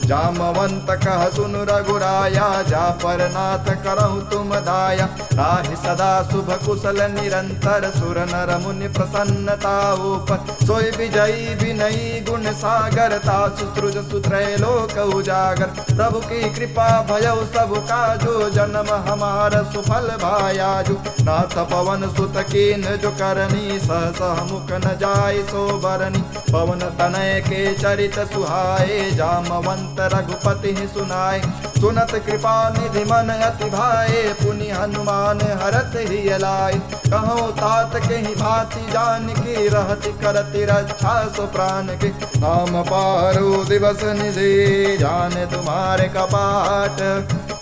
जामवंत कह सुनु रघुराया, जा पर नाथ करहु तुम दाया। ताहि सदा शुभ कुशल निरंतर, सुर नर मुनि प्रसन्नता ऊपर। सोई विजयी विनयी गुण सागर, तासु सृजसु त्रैलोक उजागर। प्रभु की कृपा भयउ सब काजो, जन्म हमार सुफल भा आजु। नाथ पवन सुत कीन्ह जो करनी, सहस मुख न जाइ सो बरनी। पवन तनय के चरित सुहाए, जामवंत रघुपतिहि सुनाए। सुनत कृपा निधि मन अति भाए, पुनि हनुमान हरषि हिय लाए। कहउँ तात केहि भाँति जानकी, रहति करति रक्षा सो प्रानकी। नाम पारु दिवस निशि जान तुम्हारे कपाट,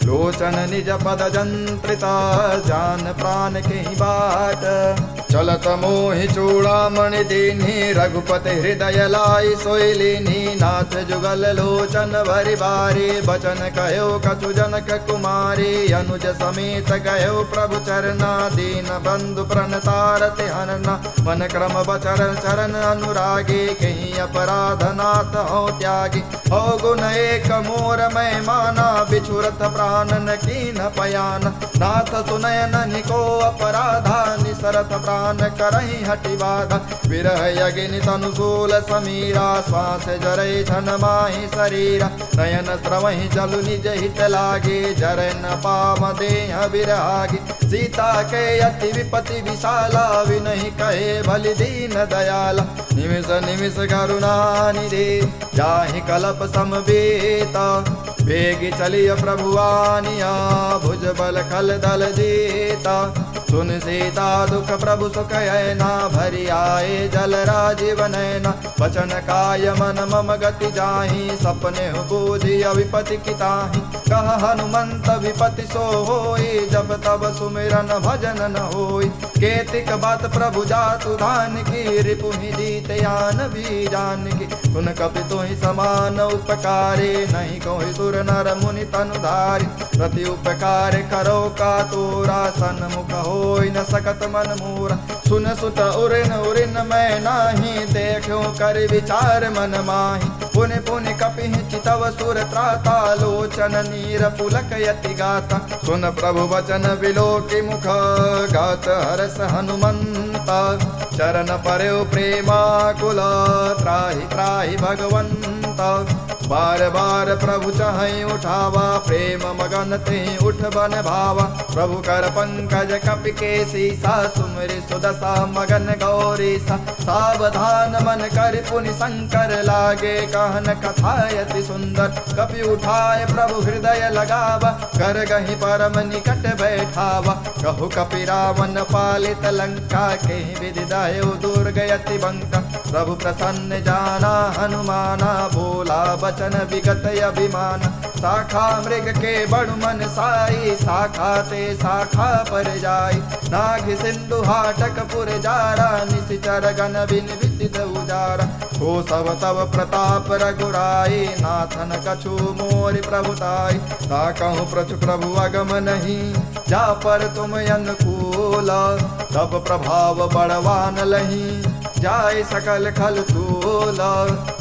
लोचन निज पद जंत्रित जान प्रान केहि बाट। चलत मोहि चूड़ामणि दीन्ही, रघुपति हृदय लाइ सोइ लीन्ही। नाथ जुगल लोचन भरि बारी, बचन कह्यो कछु जनक कुमारी, अनुज समेत गयो प्रभु चरना। दीन बंधु प्रणतारति हरना, मन क्रम बचर चरण अनुरागी। कहीं अपराध नाथ हो त्यागी, हो गुण एक मोर मैं माना। बिछुरत प्राणन कीन्ह पयाना, नाथ सुनय नन्हि को अपराधा। निसरत प्राण करहि हठि बाधा, विरह अग्नि तनु शूल समीरा। श्वास जरहि छन माहि शरीरा, नयन स्रवहि जलु निज हित लागे। जरहि न पाव देह विरहागे, सीता के अति विपति विशाला। विनहि कहे बलि दीन दयाला, निमिष निमिष करुणा निधि। जाहि कलप सम बीता, बेगि चलिय प्रभु आनिया। भुज बल खल दल जीता, सुनि सीता दुख प्रभु सुख ऐना। भरि आए जल राजीव नैना, वचन काय मन मम गति जाहि। सपनेहु बूझि अविपति किताहि, कह हनुमंत विपति सो होई। जब तब सुमिरन भजन न होई, केतिक बात प्रभु जातु धान की। रिपुहि जीत आन भी जान की, सुन कपि तुहि समान उपकारी। नहीं कोई सुर नर मुनि तनु धारी, प्रति उपकार करो का तोरा। सन्मुख होई न सकत मन मोरा, सुन सुत उरिन उरिन मैं नाही। देखो कर विचार मन माही, पुनि पुनि कपिहि चितव सुर त्राता। लोचन नीर पुलक अति गाता, सुन प्रभु वचन विलोकि मुख। गात हरष हनुमंत, चरण परेउ प्रेमाकुल। त्राहि त्राहि भगवंत, बार बार प्रभु चहई उठावा। प्रेम मगन तेहि उठ बन भावा, प्रभु कर पंकज कपि के सीसा। सुमिरि सुदसा मगन गौरीसा, सावधान मन करि पुनि शंकर लागे। कहन कथा अति सुंदर, कपि उठाए प्रभु हृदय लगावा। कर गहि परम निकट बैठावा, कहु कपि रावण पालित लंका। केहि विधि दहेउ दुर्ग अति बंका, प्रभु प्रसन्न जाना हनुमाना। बोला वचन विगत अभिमाना, शाखा मृग के बड़ु मन साई। शाखा ते शाखा पर जाई, नाग सिंधु हाटक पुर जारा। निशिचर गण बिन विदित उजारा, हो सब तब प्रताप रघुराई। नाथन कछु मोरि प्रभु ताई, ताकहु प्रचु प्रभु अगम नहीं। जा पर तुम अनुकूल, तब प्रभाव बड़वान लही। जाय सकल खल तूल,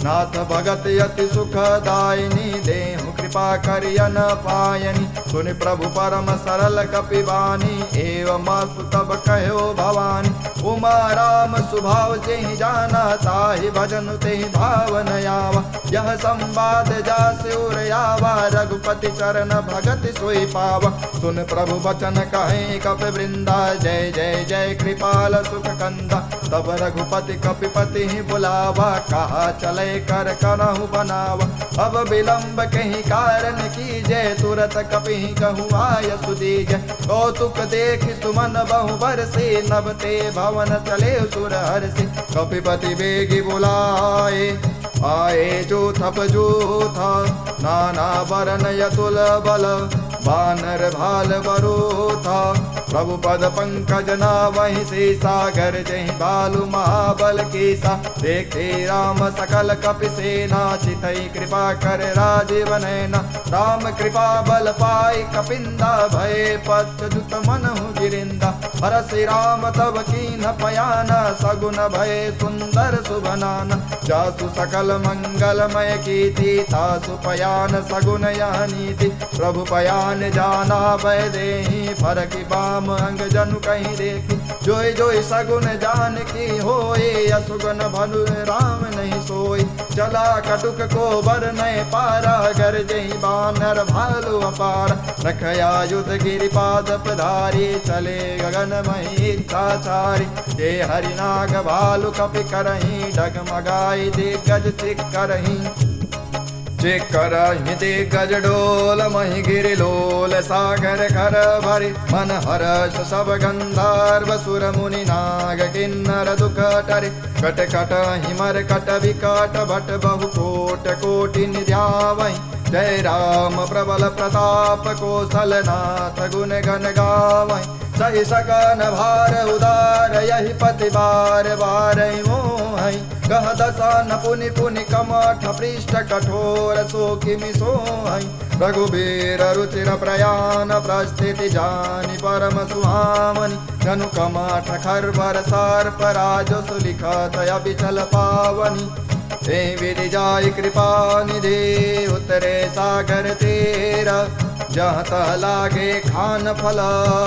नाथ भगत अति सुखदायिनी। देहु कृपा करियन पायनी, सुनि प्रभु परम सरल कपि बानी। एवमस्तु तब कह्यो भवानी, उमा राम सुभाव जेहि जाना। ताहि भजन तेहि भावन आवा, यह संवाद जासि उर आवा। रघुपति चरण भगति सोइ पावा, सुन प्रभु वचन कहैं कपि वृंदा। जय जय जय कृपाल सुख कंदा, तब रघुपति कपिपति ही बुलावा। कहा चले कर करहु बनावा, अब विलंब कहीं कारण कीजे। तुरत कपि ही कहु आयसु दीजे, कौतुक देखि सुमन बहु बरसी। नभ ते भवन चले सुर हरसी, कपिपति बेगि बुलाए। आए जूथप जूथा, नाना बरन अतुल बल, बानर भाल बरूथा। प्रभु पद पंकज नावहि सीसा, गरजहि भालु महाबल कीसा। देखे राम सकल कपि सेना, चितहि कृपा कर राजीव नैना। राम कृपा बल पाइ कपिंदा, भए पच्छ जुत मनहु गिरिंदा। हरषि राम तब कीन्ह पयाना, सगुन भए सुंदर सुभ नाना। जासु सकल मंगलमय कीति, तासु पयान सगुन यह नीति। प्रभु पयान जाना वैदेही, फरकि बाम अंग जनु कहीं देखी। जोइ जोइ सगुन जानकी होई, असुगुन भनु राम नहीं सोई। चला कटुक को बरनैं पारा, गरजहि बानर भालु अपार। नख आयुध गिरि पाद पधारी, चले गगन मही इच्छा चारी। जे हरि नाग भालु कपि करही, डगमगाई दिग्गज चिक्करही। चिक्करहि दिग्गज डोलमहि गिरि लोल सागर खर भरि। मन हरष सब गंधर्व सुर मुनि नाग किन्नर दुख टरि। कट कटहि मरकट विकट भट बहु कोट कोटि निध्यावहि। जय राम प्रबल प्रताप कौशल नाथ गुन गन गावहि। सहि सकन भार उदार यहि पति बार बार मोहहि। गह दसन पुनि पुनि कमठ पृष्ठ कठोर सो किमि सोहइ। रघुबीर रुचिर प्रयान प्रस्तुति जानि परम सुहावनि। जनु कमठ खर बर सर्प राजसु लिखत अविचल पावनि। ते विधि जाय कृपा निधि उतरे सागर तीर। जहाँ तह लागे खान फल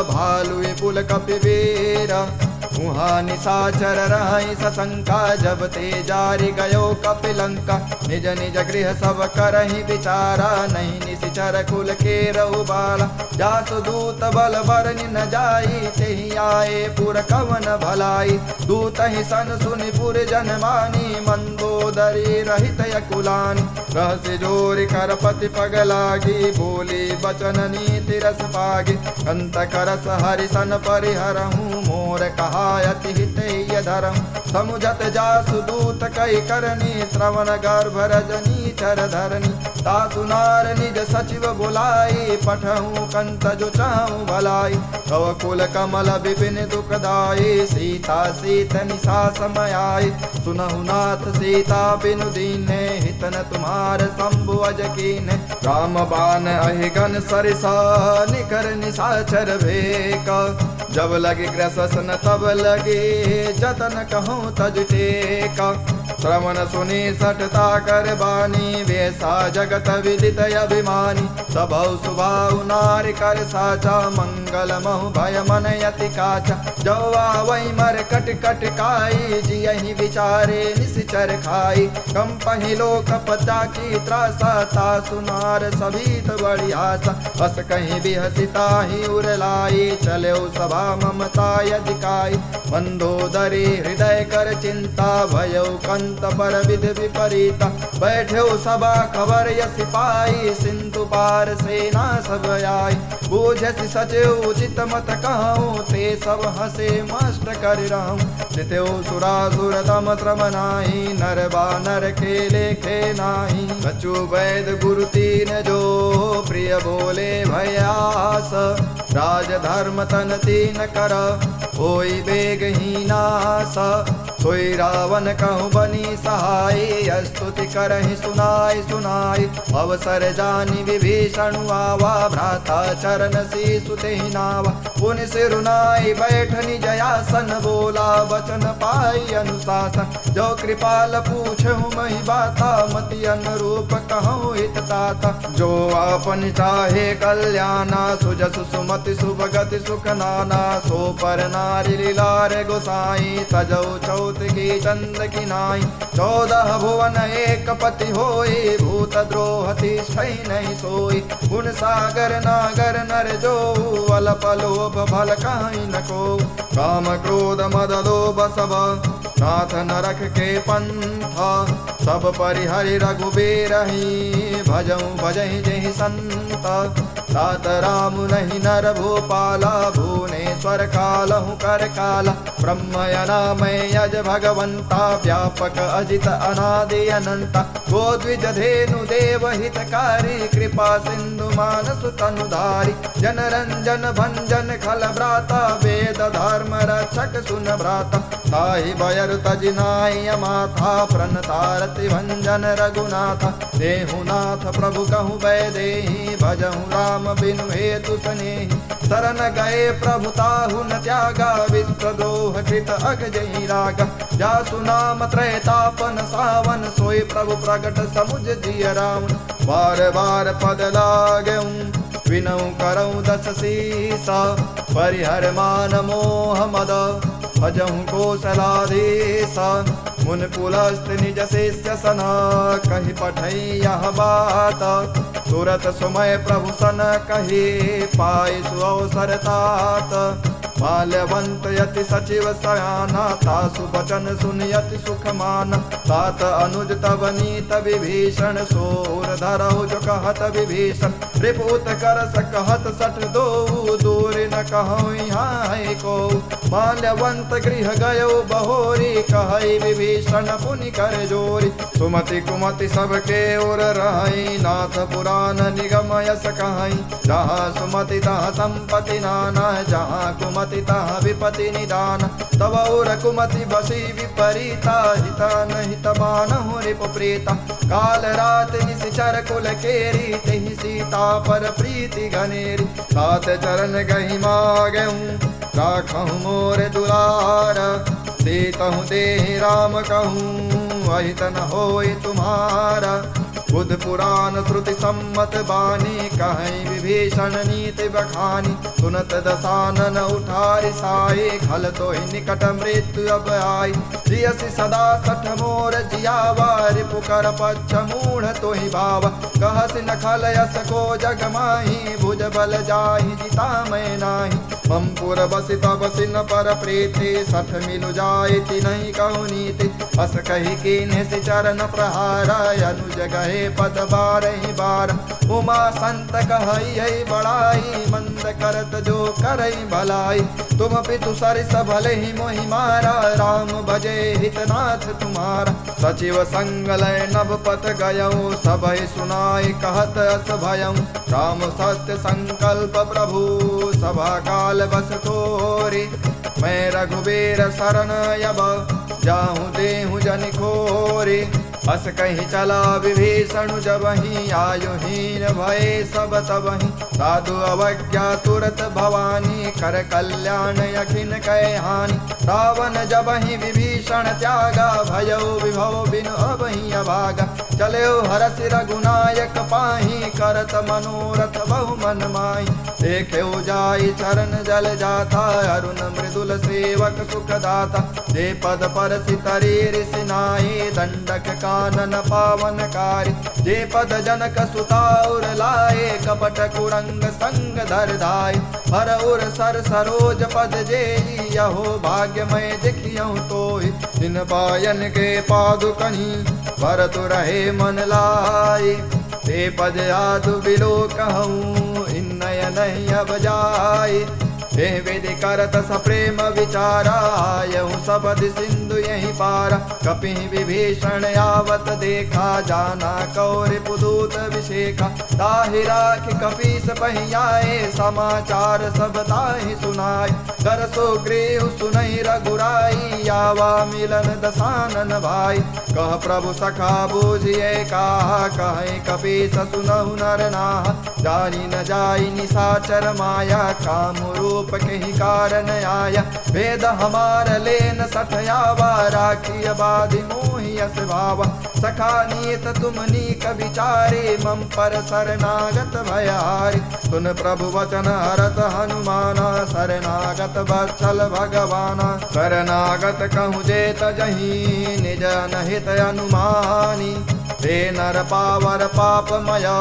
भालु विपुल कपि वीर। उहाँ निशाचर रहइ सशंका जब ते जारि गयो कपि लंका। निज निज गृह सब करहिं बिचारा नहीं निशिचर कुल केरउ बाला। जासु दूत बल बरनि न जाई तेहि आए पुर कवन भलाई। दूतहि सन सुनि पुर जन मानी मंदोदरी रहित अकुलानि। रहसि जोरि कर पति पग लागि बोली बचन नीति रस पागि। कंत करस हरि सन परिहरहु मोर कहा अति हित यह धरहु। समुझत जासु दूत कहि करनी श्रवण गर्भ रजनी चर धरनी। तासु नार निज सचिव बोलाई पठहु कंत जो चाहु भलाई। तव कुल कमल विपिन दुखदाई सीता सीत निशा सम आई। सुनहु नाथ सीता बिनु दीन्हे हित न तुम्हार शंभु अज कीन्हे। राम बान अहि गन सरिसा निकर निशाचर भेका। जब लगी ग्रससन तब लगी जतन कहूँ तज टेका। श्रवण सुनि सठता कर बानी वेसा जगत विदित अभिमानी। सबहु सुभाव नारि कर साचा मंगल महु भय मन अति काचा। जौ आवइ मर कट कट काई जियहि विचारे निशिचर खाई। कंपहि लोक पता की त्रासा तासु नार सभीत बड़ी आसा। अस कहि बिहसि ताहि उर लाई चलेउ सभा ममता यदि काई। मंदोदरी हृदय कर चिंता भयउ कंत पर विधि विपरीता। बैठेउ सभा खबर यसि पाई सिंधु पार सेना सब आई। बूझसि सचिव उचित मत कहउँ ते सब हँसे मस्त करि रहउँ। जितेउ सुरासुर तम श्रम नाही नर बानर के लेखे नाही। बचु वैद गुरु तीन जो प्रिय बोले भयास। राजधर्म तन तीन कर होई बेग ही नास। सोई रावण कहु बनी सहाई स्तुति करहि सुनाई सुनाई। अवसर जानि विभीषण आवा भ्राता चरण शीसु तेहि नावा। पुनि सिरु नाई बैठ निज आसन बोला बचन पाई अनुशासन। जो कृपाल पूछहु महि बाता मति अनुरूप कहउँ हित ताता। जो आपन चाहे कल्याना सुजसु सुमति सुभगति सुख नाना। सो पर नारि लीलार गोसाई तजउ चौथ की चंद की नाई। चौदह भुवन एक पति होई भूत द्रोह तिष्ठइ नहीं सोई। गुण सागर नागर नर जो अलप लोभ भल कहीं न को। काम क्रोध मद लोभ सब नाथ नरक के पंथ। सब परिहरि रघुबीर ही भजउँ भजहि जेहि संत। तात राम नहीं नर भूपाला भुवनेश्वर कालहु कर काला। ब्रह्म अनामय अज भगवंता व्यापक अजित अनादि अनंता। गो द्विज धेनु देव हितकारी कृपा सिंधु मानस तनुधारी। जन रंजन भंजन खल भ्राता वेद धर्म रक्षक सुन भ्राता। ताहि बयर तजि नाइ अमाथा प्रणता रति भंजन रघुनाथा। देहु नाथ प्रभु कहु वैदेही भजहु राम बिनु हेतु सनेही। शरण गए प्रभु ताहु न त्यागा विश्व द्रोह कृत अक जहि रागा। जासु नाम त्रैतापन सावन सोई प्रभु प्रगट समुझ जिय रावण। बार बार पद लागेउँ विनउ करउँ दस सीसा। परिहर मान मोह मद भजहु कोसलाधीसा। मुन पुलस्त निज शिष्य सन कहि पठई यह बात। तुरत सुमय प्रभु सन कहि पाइ सुअवसर तात। माल्यवंत यति सचिव सयाना तासु बचन सुनि अति सुख माना। तात अनुज तब नीत विभीषण सूर धरहु जो कहत विभीषण। रिपु उत्कर्ष कहत सठ दोऊ दूरि न कहउँ यहाँ है को। माल्यवंत गृह गयो बहोरी कहई विभीषण पुनि कर जोरी। सुमति कुमति सबके उर रहई नाथ पुरान निगम यस कहई। जहाँ सुमति तहाँ संपति नाना जहाँ कुमति तितह विपति निदान। तव उर कुमति बसी विपरीता, हित अनहित मानहु रिपु प्रीता। काल रात निसिचर कुल केरी, तेहि सीता पर प्रीति घनेरी। तात चरण गहि मागहु राखहु मोर दुलार। सीतहु देहि राम कहूँ अहित न होय तुम्हारा। बुध पुराण श्रुति सम्मत बानी, कहई विभीषण नीति बखानी। सुनत दसानन उठारि साई, खल तोहि निकट मृत्यु अब आई। जियसि सदा सठ मोर जियावा, रिपु कर पच्छ मूढ़ तोहि भावा। कहसि न खल यस को जग माही, भुज बल जाहि जिता मैं नाही। मम पुर बसि तब सिन पर प्रीति, सठ मिलु जाय तिनहि कहु नीति। अस कहि कीन्हसि चरण प्रहार, अनुज गहे पद बारहि बार। उमा संत कहई है बड़ाई, मंद करत जो करई भलाई। तुम पितु सरिस भले ही मोहि मारा, राम भजे हित नाथ तुम्हारा। सचिव संग लय नभ पथ गयउ, सबहि सुनाय कहत अस भयउ। राम सत्य संकल्प प्रभु सभा काल बस तोरी, मैं रघुबीर शरण अब जाहु देहु जनि खोरी। अस कहि चला विभीषण जबहि, आयु हीन भये सब तबहि। साधु अवज्ञा तुरत भवानी, कर कल्याण अखिन कै हानि। रावण जबहि विभीषण त्यागा, भयउ विभव बिनु अबहि अभागा। चलेउ हरषि रघुनायक पाही, करत मनोरथ बहु मन माही। देखेउ जाई चरण जल जाता, अरुण मृदुल सेवक सुखदाता। जे पद परसि तरी ऋषि नाई, दंडक कानन पावन कारी। जे पद जनक सुता उर लाए, कपट कुरंग संग धर धाए। हर उर सर सरोज पद जेई, यहो भाग्य मैं देखियउ तोहि। जिन पायन के पादुकन्हि भरतु रहे मन लाई। ते पद आदु बिलोकहउँ, इन नयनहि अब जाई। एह विधि करत सप्रेम विचारा, आयहु सबद सिंधु यहि पारा। कपिहि विभीषण आवत देखा, जाना कौ रिपुदूत विशेखा। ताहि राखि कपीस पहियाए, समाचार सब ताहि सुनाए। कर सुग्रीव सुनहि रघुराई, आवा मिलन दसानन भाई। कह प्रभु सखा बूझिए कहा, कहइ कपीस सुनहु नर नाहा। जानि न जाई निसाचर माया, काम रूप केहि कारन आया। भेद हमार लेन सठ आवा, राखिय बाधि मोहि अस भावा। सखा नीत तुम नीक विचारे, मम पर सरनागत भय हारी। सुन प्रभु वचन हरत हनुमाना, सरनागत वत्सल भगवाना। सरनागत कहूँ जे तजहीं, निज अनहित अनुमानी। ते नर पावर पाप मया,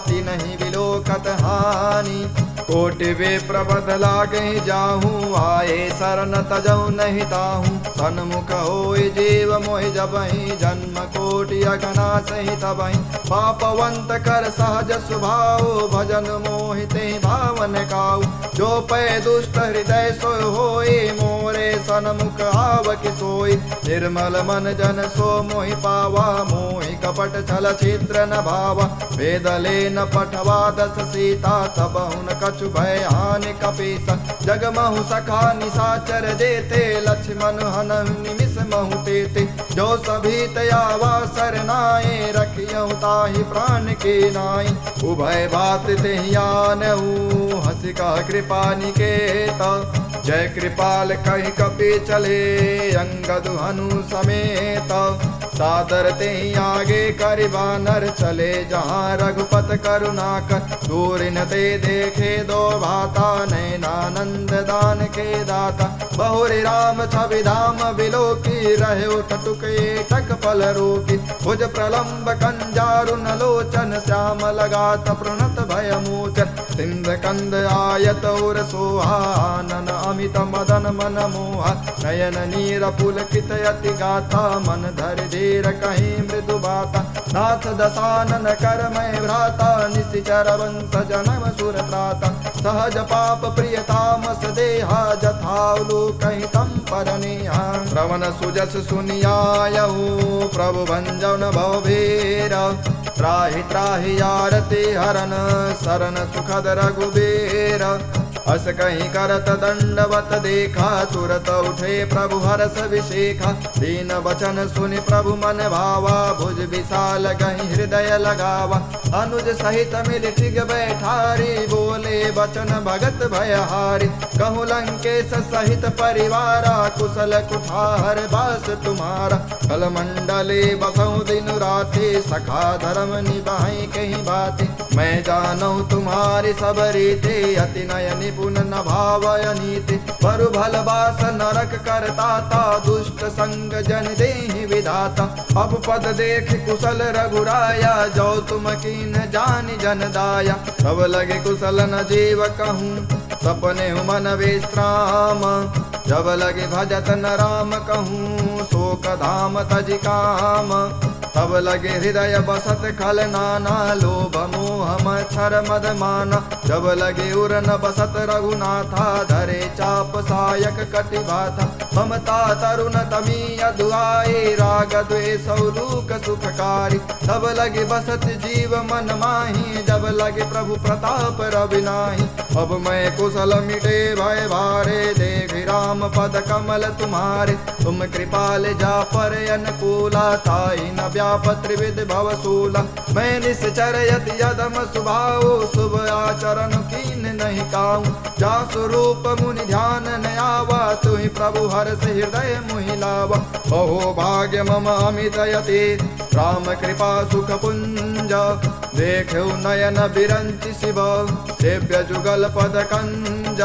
तिनहि बिलोकत हानि। कोटि विप्र पद लागे जाहूँ, आए सरन तजहु नहीं ताहूँ। सन्मुख होय जीव मोहि जबहीं, जन्म कोटि अघनासहि तबहीं। पापवंत कर सहज सुभाव, भजन मोहि तेहि भावन काउ। जो पै दुष्ट हृदय सोय होय, मोरे सन्मुख आवकि सोय। निर्मल मन जन सो मोहि पावा, मोहि कपट छल छिद्र न भावा। भेद लेन पठवा दस सीता, तबहुन कछु भय हानि कपीसा। जग महु सखा निसाचर जेते, लक्ष्मन हनहु निमिष महु तेते। जो सभीत आवा सरनाए, रखियहु ताहि प्रान के नाई। उभय बात तेहि आनहु, हँसि कह कृपा निकेत। जय कृपाल कहि कपि चले, अंगद हनु समेत। सादर तेहि आगे करि बानर, चले जहाँ रघुपत करुणाकर। दूरिन ते देखे दो भ्राता, नयनानंद दानके दाता। बहुरि राम छवि धाम बिलोकी, रहे उठ टुक एटक पल रोकी। भुज प्रलंब कंजारुन लोचन, श्याम लगात प्रणत भय मोचन। सिंध कंद आयत उर सोहा, आनन अमित मदन मन मोहा। नयन नीर पुलकित अति गाथा, मन धरि धीर कहीं मृदु बाता। नाथ दसानन कर मय भ्राता, निशिचर वंश जनम सुर त्राता। सहज पाप प्रिय तामस देहा, जथा लोकहि तम पर नेहा। श्रवण सुजस सुनि आयहु, प्रभु भंजन भव भीर। त्राहि त्राहि आरती हरन, सरन सुखद रघुबीर। अस कहि करत दंडवत देखा, तुरत उठे प्रभु हरष विशेखा। दीन बचन सुनि प्रभु मन भावा, भुज विशाल गहि हृदय लगावा। अनुज सहित मिलि टिग बैठारी, बोले बचन भगत भयहारी। कहु लंकेश सहित परिवारा, कुशल कुठार बास तुम्हारा। कलमंडले बसहु दिन राति, सखा धर्म निभाई कहि बाति। मैं जानहु तुम्हारी सब रीति, अति नय निपुण न भावय नीति। बरु भल बास नरक करता ता, दुष्ट संग जनि देहि विधाता। अपपद देखि कुशल रघुराया, जो तुम कीन्ह जानि जन दाया। तब लगे कुशल न जीव कहूँ, सपनेहु मन विश्राम। जब लगे भजत न राम कहूँ, शोक धाम तजि काम। तब लगे हृदय बसत खल नाना, लोभ मोह मच्छर मद माना। जब लगे उर न बसत रघुनाथा, धरे चाप सायक कटि बाथा। ममता तरुन तमी अधुआई, राग द्वेष और लूक सुखकारी। तब लगे बसत जीव मन माही, जब लगे प्रभु प्रताप रवि नाही। अब मैं कुशल मिटे भय भारे, देखि राम पद कमल तुम्हारे। तुम कृपाल जा पर अनुकूला, ताहि न व्याप त्रिविध भव सूला। मैं निश्चर यति अधम सुभाव, शुभ आचरण कीन्ह नहीं काऊ। जासु रूप मुनि ध्यान न आवा, तुहि प्रभु हरषि हृदय मोहि लावा। अहो भाग्य मम अमित यति, राम कृपा सुख पुंज। देखेउ नयन बिरंचि शिव, सेव्य जुगल पद कंज।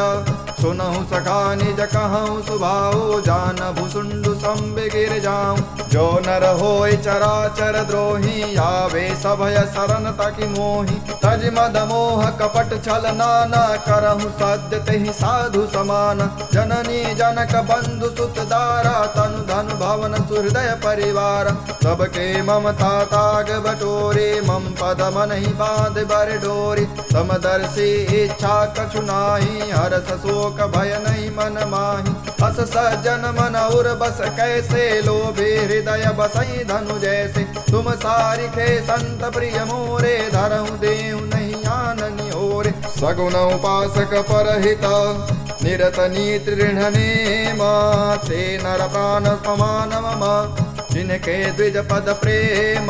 सुनहु सखा निज कहउँ सुभाव, जानहु भुसुंडु संबि गिरि जाउँ। जो नर होइ चराचर द्रोही, आवे सभय सरन ताकि मोही। तजि मद मोह कपट छल नाना, करहु सत्य तेहि साधु समान। जननी जनक बंधु सुत दारा, तनु धनु भवन सुहृदय परिवार। सबके ममता ताग बटोरी, मम पद मनहि बाँध बर डोरी। समदर्शी इच्छा कछु नाही, हरष शोक भय नहीं मन माही। अस सज्जन मन उर बस कैसे, लोभी हृदय बसई धनु जैसे। तुम सारिखे संत प्रिय मोरे, धरहु देहु नहीं आन निहोरे। सगुन उपासक परहित, निरत नीति दृढ़ नेम। ते नर प्राण समान मम, जिनके द्विज पद प्रेम।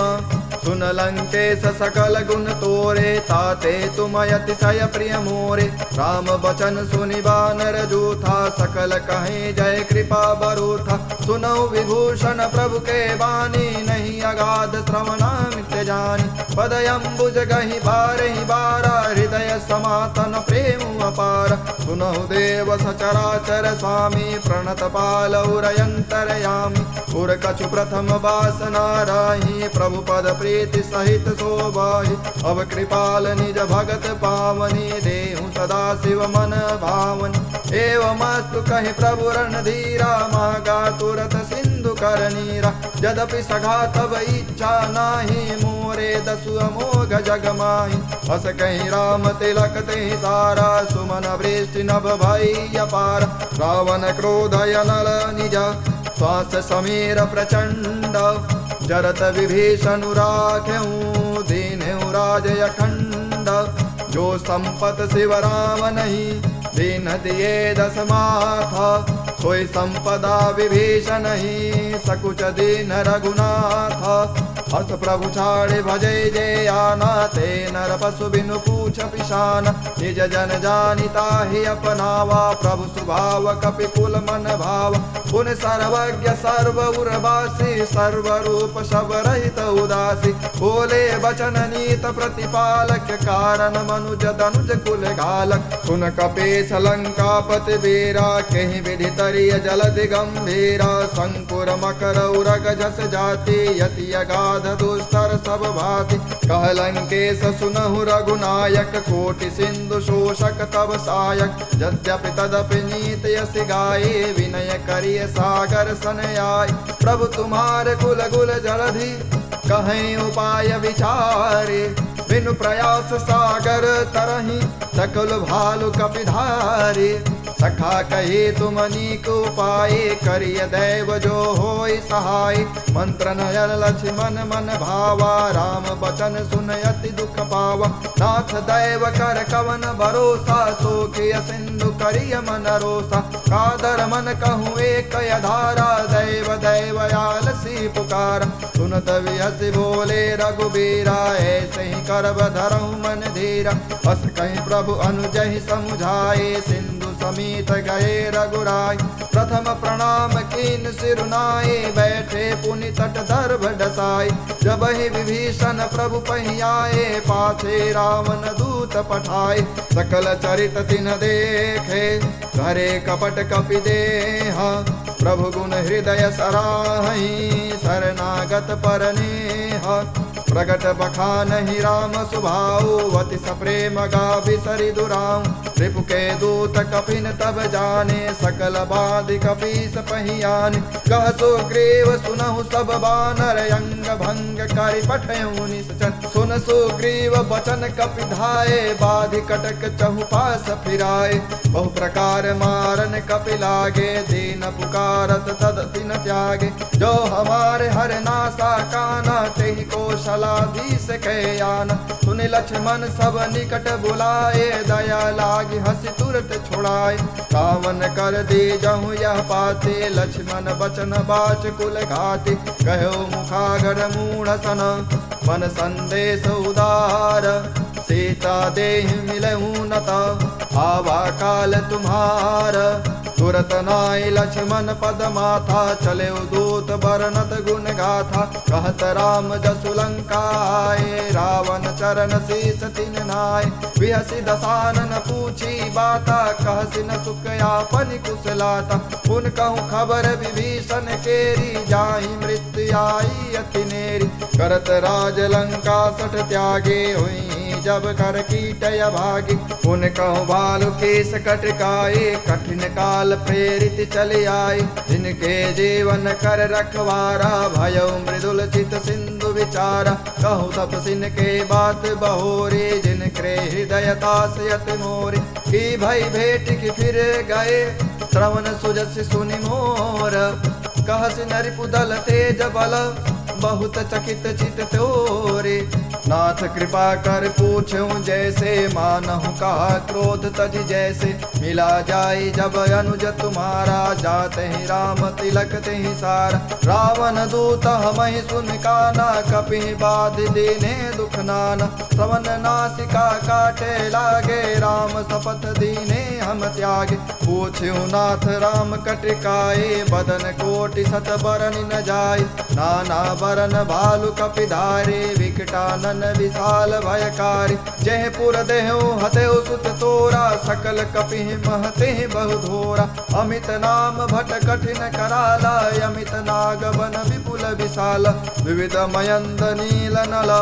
सुन लंकेश सकल गुण तोरे, ताते तुम अतिशय प्रिय मोरे। राम बचन सुनि बानर जूथा, सकल कहे जय कृपा बरूथा। सुनउ विभूषण प्रभु के बानी, नहीं अगाध श्रवणामित जानी। पद अम्बुज गहि बारहि बारा, हृदय समातन प्रेम अपार। सुनहु देव सचराचर स्वामी, प्रणत पाल उर अंतरयामी। उर कछु प्रथम बास नाराही, प्रभु पद प्रीति सहित सोबाही। अब कृपाल निज भगत पावनी, देहु सदा शिव मन भावनी। एवमस्तु कहि प्रभु रणधीरा, मागा तुरत सिंधु कर नीरा। यद्यपि सखा तब इच्छा नाही, मोरे दसु अमोघ जग माही। अस कहि राम तिलक तेहि सारा, सुमन वृष्टि नभ भई अपार। रावण क्रोध अनल निज, श्वास समीर प्रचंड। जरत विभीषण राखेहु, दीन्हेउ राज अखंड। जो संपत शिव राम नहीं, दीन्ह दिए दस माथ। सोई संपदा विभीषण ही, सकुच दीन्ह रघुनाथ। अस प्रभु छाड़े भजे जे आना, ते नर पशु बिनु पूछ पिशान। निज जन जानि ताहि अपनावा, प्रभु सुभाव कपि कुल मन भावा। पुनि सर्वज्ञ सर्व उरवासी, सर्व रूप सब रहित उदासी। बोले बचन नीत प्रतिपालक, कारण मनुज दनुज कुल घालक। सुन कपीस लंकापति वीरा, केहि विधि तरिय जलधि गंभीरा। संकुर मकर उरग झस जाति, यति अगाध दुस्तर सब भाँति। कह लंकेस सुनहु रघुनायक, कोटि सिंधु शोषक तव सायक। यद्यपि तदपि नीत यस गाए, विनय करिय सागर सन आए। प्रभु तुम्हार कुल गुल जलधि, कहइ उपाय विचारे। बिनु प्रयास सागर तरहिं, सकल भालु कपि धारे। सखा कहे तुम अनेक उपाय, करिय दैव जो होय सहाय। मंत्र नयन लक्ष्मण मन भावा, राम बचन सुन अति दुख पावा। नाथ दैव कर कवन भरोसा, सोखिय सिंधु करिय मन रोसा। कादर मन कहूँ एक अधारा, दैव दैव आलसी पुकार। सुनत विहसि बोले रघुबीरा, ऐसे ही करब धरहु मन धीरा। अस कहि प्रभु अनुजहि समुझाए, सिंधु समीत गए रघुराय। प्रथम प्रणाम कीन सिरु नाए, बैठे पुनि तट दर्भ डसाए। जबहि विभीषण प्रभु पहियाए, पाछे रावण दूत पठाए। सकल चरित तिन देखे, धरे कपट कपि देह। प्रभु गुण हृदय सराही, शरणागत पर नेह। प्रगट बखानहि राम सुभाऊ, अति सप्रेम गावि सरिदु राऊ। रिपु के दूत कपिन तब जाने, सकल बाधि कपीस पहियाने। कह सुग्रीव सुनहु सब बानर, अंग भंग करि पठयउ निस चर। सुन सुग्रीव बचन कपि धाए, बाधि कटक चहुपास फिराए। बहु प्रकार मारन कपि लागे, दीन पुकारत तद तिन त्यागे। जो हमारे हर नासा काना, तेहि कोसलाधीस कहे आना। सुनि लक्ष्मण सब निकट बुलाए, दया लागि हँसि तुरत छुड़ाए। रावण कर दीजहु यह पाती, लक्ष्मण बचन बाच कुल घाती। कह्यो मुखागर मूढ़ सन, मन संदेश उदार। सीता देहि मिलहु नत, आवा काल तुम्हार। तुरत नाइ लक्ष्मण पद माथा, चले दूत बरनत गुण गाथा। कहत राम जसु लंका आए, रावण चरण शीस तिन नाए। बिहसि दसानन पूछी बाता, कहसि न सुख आपनि कुशलाता। पुन कहूँ खबर विभीषण केरी, जाहि मृत्यु आई अति नेरी। करत राज लंका सठ त्यागे, हुई जब कर कीट अभागे। पुन कहूँ भालु केस कटकाए, कठिन काल प्रेरित चले आए। जिनके जीवन कर रखवारा, भयउ मृदुल चित सिंधु विचारा। कहूँ तप सिन के बात बहोरी, जिनके हृदय तास अति मोरी। की भई भेंट कि फिर गए, श्रवण सुजस सुनि मोर। कहसि नरिपु दल तेज बल, बहुत चकित चित तोरे। नाथ कृपा कर पूछ्यो जैसे, मानहु कहा क्रोध तजि जैसे। मिला जाई जब अनुज तुम्हारा, जात ही राम तिलक तेहि सारा। रावण दूत हमहि सुनि काना, कपि बाधि दीन्हे दुख नाना। श्रवण नासिका काटे लागे, राम शपथ दीन्हे हम त्यागे। पूछ्यो नाथ राम कटकाए, बदन कोटि सत बरनि न जाए। नाना बरन भालु कपि धारे, विकटानन विशाल भयकारी। जेह पुर देहु हतेउ सुत तोरा, सकल कपिहि महतेहि बहु धोरा। अमित नाम भट कठिन कराला, अमित नाग बन विपुल विशाल। विविध मयंद नील नल,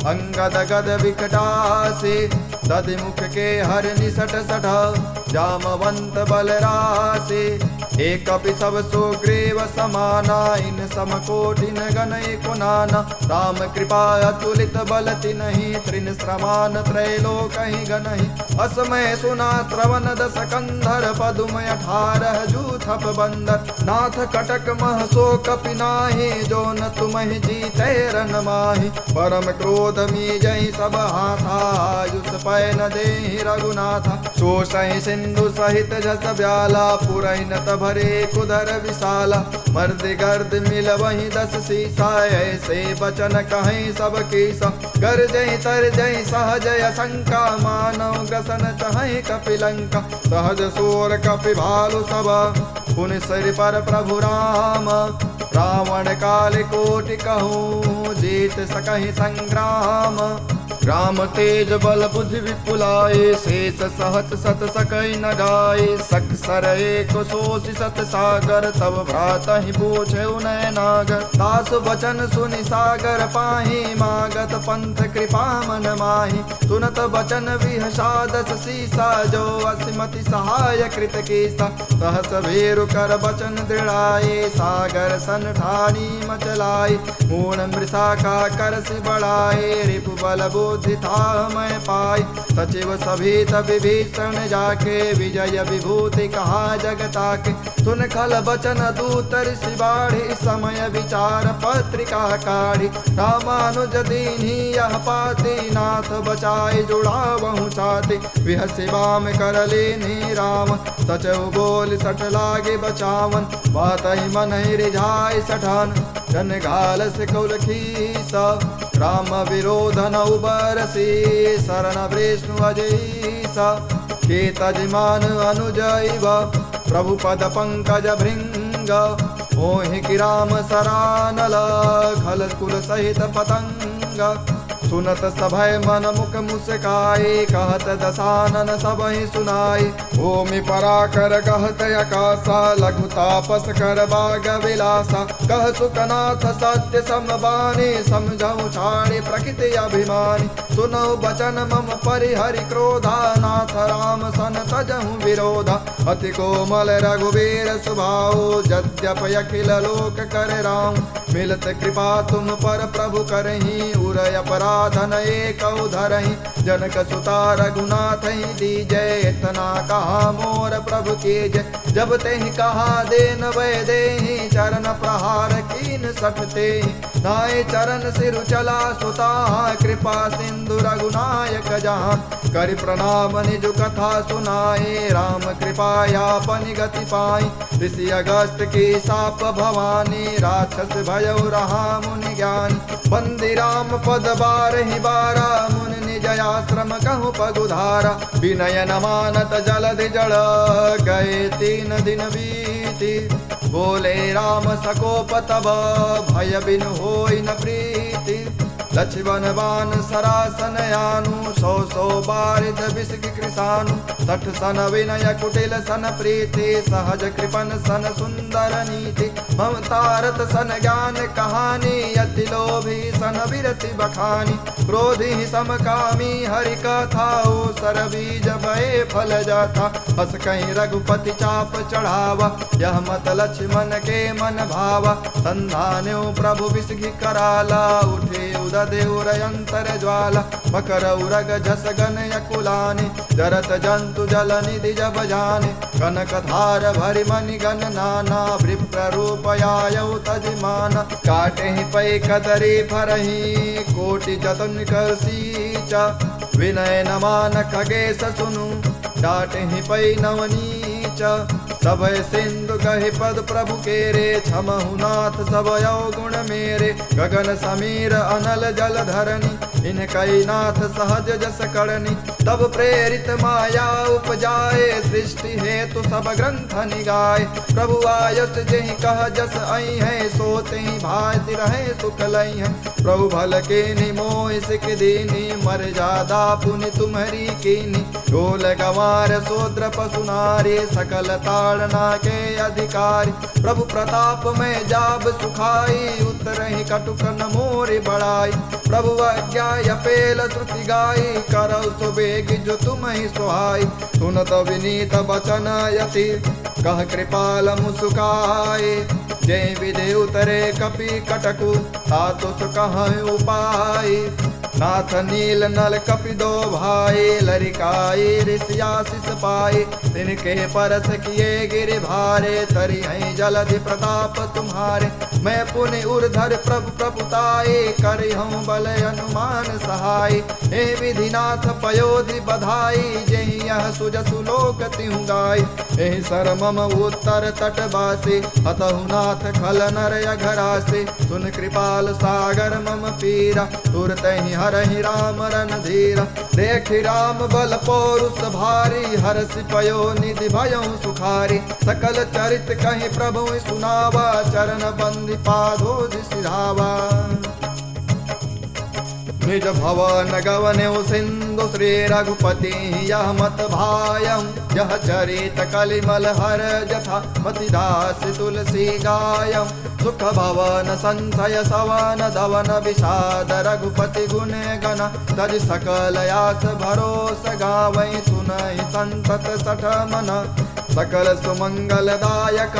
अंगद गद विकटासी। दधि मुख के हरि निसट सठ, जामवंत बल रासी। ए कपि सब सुग्रीव समाना, इन सम कोटि न गन एको नाना। राम कृपा अतुलित बल तिनहि, तृण समान त्रैलोकहि गनहि। असमय सुना श्रवण दस कंधर, पदुम अठारह जूथप बंदर। नाथ कटक मह सो कपि नाही, जो न तुमहि जीतै रन माहि। परम क्रोध मीजहि सब हाथा, आयुष पै न देहि रघुनाथा। सोसहि सिंधु सहित जस ब्याला, पुरहिन तभरे कुदर विशाला। मर्द गर्द मिलवहि दस सीसा, ऐसे बचन कहै सब कीसा। गरजहि तरजहि सहज असंका, मानव ग्रसन चहै कपि लंका। सहज सोर कपि भालु सब, पुनि सिर पर प्रभु राम। रावण काल कोटि कहूँ, जीत सकहि संग्राम। राम तेज बल बुद्धि विपुलाए, शेष सहस सत सकहि न गाए। सक सर एक सोसि सत सागर, तब भ्रातहि पूछेउ नय नागर। तासु बचन सुनि सागर पाहि, मागत पंथ कृपा मन माहि। सुनत बचन विहसा दस सीसा, जो असिमति सहाय कृत कीसा। सहस भेरु कर बचन दृढ़ाए, सागर सन ठानी मचलाए। मूढ़ मृषा का करसि बढ़ाए, रिपु बल बो सिथा मैं पाई। सचिव सभीत विभीषण जाके, विजय विभूति कहा जग ताके। सुन खल बचन दूत ऋषि बाढ़ी, समय विचार पत्रिका काढ़ी। रामानुज दीन्ही यह पाती, नाथ बचाई जुड़ावहु छाती। विहसि वाम कर लीन्ही राम, सचहु बोलि सठ लागे बचावन। बातहि मनहि रिझाइ सठान, जन घालसि कुल खीस। राम विरोध न उबरसि, सरन विष्णु अजीस। के तजि मान अनुज इव, प्रभु पद पंकज भृंग। ओहि कि राम सरानल, खल कुल सहित पतंग। सुनत सभय मन मुख मुस्काई, कहत दसानन सबहि सुनाई। भूमि पराकर कहत अकासा, लघु तापस कर बाग विलासा। कह सुकनाथ सत्य सम बानी, समझहु छाड़ि प्रकृति अभिमानी। सुनहु बचन मम परिहरि क्रोधा, नाथ राम सन तजहु विरोधा। अति कोमल रघुबीर सुभाऊ, जद्यप अखिल लोक कर राऊ। मिलत कृपा तुम पर प्रभु करहीं, उर अपराध न एकउ धरहीं। जनक सुता रघुनाथहि दीजै, इतना कहा मोर प्रभु कीजै। जब तेहि कहा देन वै देहीं, चरण प्रहार कीन सठ तेहि। नाय चरण सिरु चला सुता, कृपा सिंधु रघुनायक जहाँ। करि प्रणाम निज कथा सुनाए, राम कृपा आपनि गति पाई। ऋषि अगस्त की साप भवानी, राक्षस भयउ रहा मुनि ज्ञानी। बंदी राम पद बारहि बारा, मुनि निज आश्रम कहु पगुधारा। विनय न मानत जलधि जड़, गए तीन दिन बीती। बोले राम सकोप तब, भय बिनु होई न प्रीति। लक्ष्मण बाण सरासन आनु, सौ सौ बारिद बिसकि कृशानु। सठ सन विनय कुटिल सन प्रीति, सहज कृपन सन सुंदर नीति। ममता रत सन ज्ञान कहानी, अति लोभी सन विरति बखानी। क्रोधी सम कामी हरि कथा, ओसर बीज भए फल जाथा। अस कहि रघुपति चाप चढ़ावा, यह मत लक्ष्मण के मन भावा। संधान्यो प्रभु बिसकि कराला, उठे उदद उर अंतर ज्वाला। मकर उरग झस गन अकुलानी, जरत जंतु जल निधि जब जानी। कनक धार भरि मनि गन नाना, विप्र रूप आयउ तजि माना। काटहि पै कदरी फरहीं, कोटि जतन कर सीचा। विनय न मान खगेस सुनु, डाटहि पै नवनीच। सभय सिंधु गहि पद प्रभु केरे, क्षमहु नाथ सब अवगुण मेरे। गगन समीर अनल जल धरनी, इनकइ नाथ सहज जस करनी। तब प्रेरित माया उपजाए, सृष्टि हेतु सब ग्रंथ निगाए। प्रभु आयस जेहि कह जस अइहैं, सो तेहि भाँति रहैं सुख लइहैं। प्रभु भल कीन्ही मोहि सिख दीन्ही, मर्यादा पुनि तुम्हरी कीन्ही। गोल गंवार शूद्र पशु नारी, सकल ताड़ना के अधिकारी। प्रभु प्रताप में जाब सुखाई, उतरहि कटुक न मोरि बड़ाई। प्रभु आज्ञा अपेल श्रुति गाई, करउ सो बेगि जो तुम्हि सोहाई। सुनत विनीत बचन अति, कह कृपाल मुसुकाए। जे विधि उतरे कपि कटकु, ता तुस कहउँ उपाय। नाथ नील नल कपि दो भाई, लरिकाई ऋषि आशीष पाई। तिनके परस किए गिरि भारे, तरिहैं जलधि प्रताप तुम्हारे। मैं पुनि उर धर प्रभु प्रभुताई, करिहउँ बल अनुमान सहाय। हे विधिनाथ पयोधि बधाई, जेहि यह सुजसु लोक तिहुँ गाई। एहि सर मम उत्तर तट बासी, हतहु नाथ खल नर अघरासी। सुन कृपाल सागर मम पीरा, तुरतहि हरहि राम रणधीरा। देखि राम बल पौरुष भारी, हरषि पयो निधि भयउ सुखारी। सकल चरित कहि प्रभु सुनावा, चरण बंदी पादोज सिधावा। निज भवन गवनेउ सिंधु श्री रघुपति यह मत भायउ। यह चरित कलिमल हर जथा मति दास तुलसी गायउ। सुख भवन संशय सवन दवन विषाद रघुपति गुण गन। तजि सकल आस भरोस गावइ सुनहि संतत सठ मन। सकल सुमंगल दायक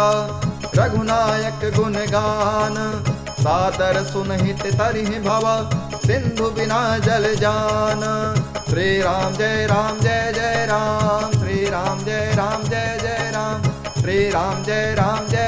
रघुनायक गुण गान। सादर सुनहित तरिहि भव सिंधु बिना जल जान। श्री राम जय राम जय जय राम, श्री राम जय राम जय जय राम, श्री राम जय राम जय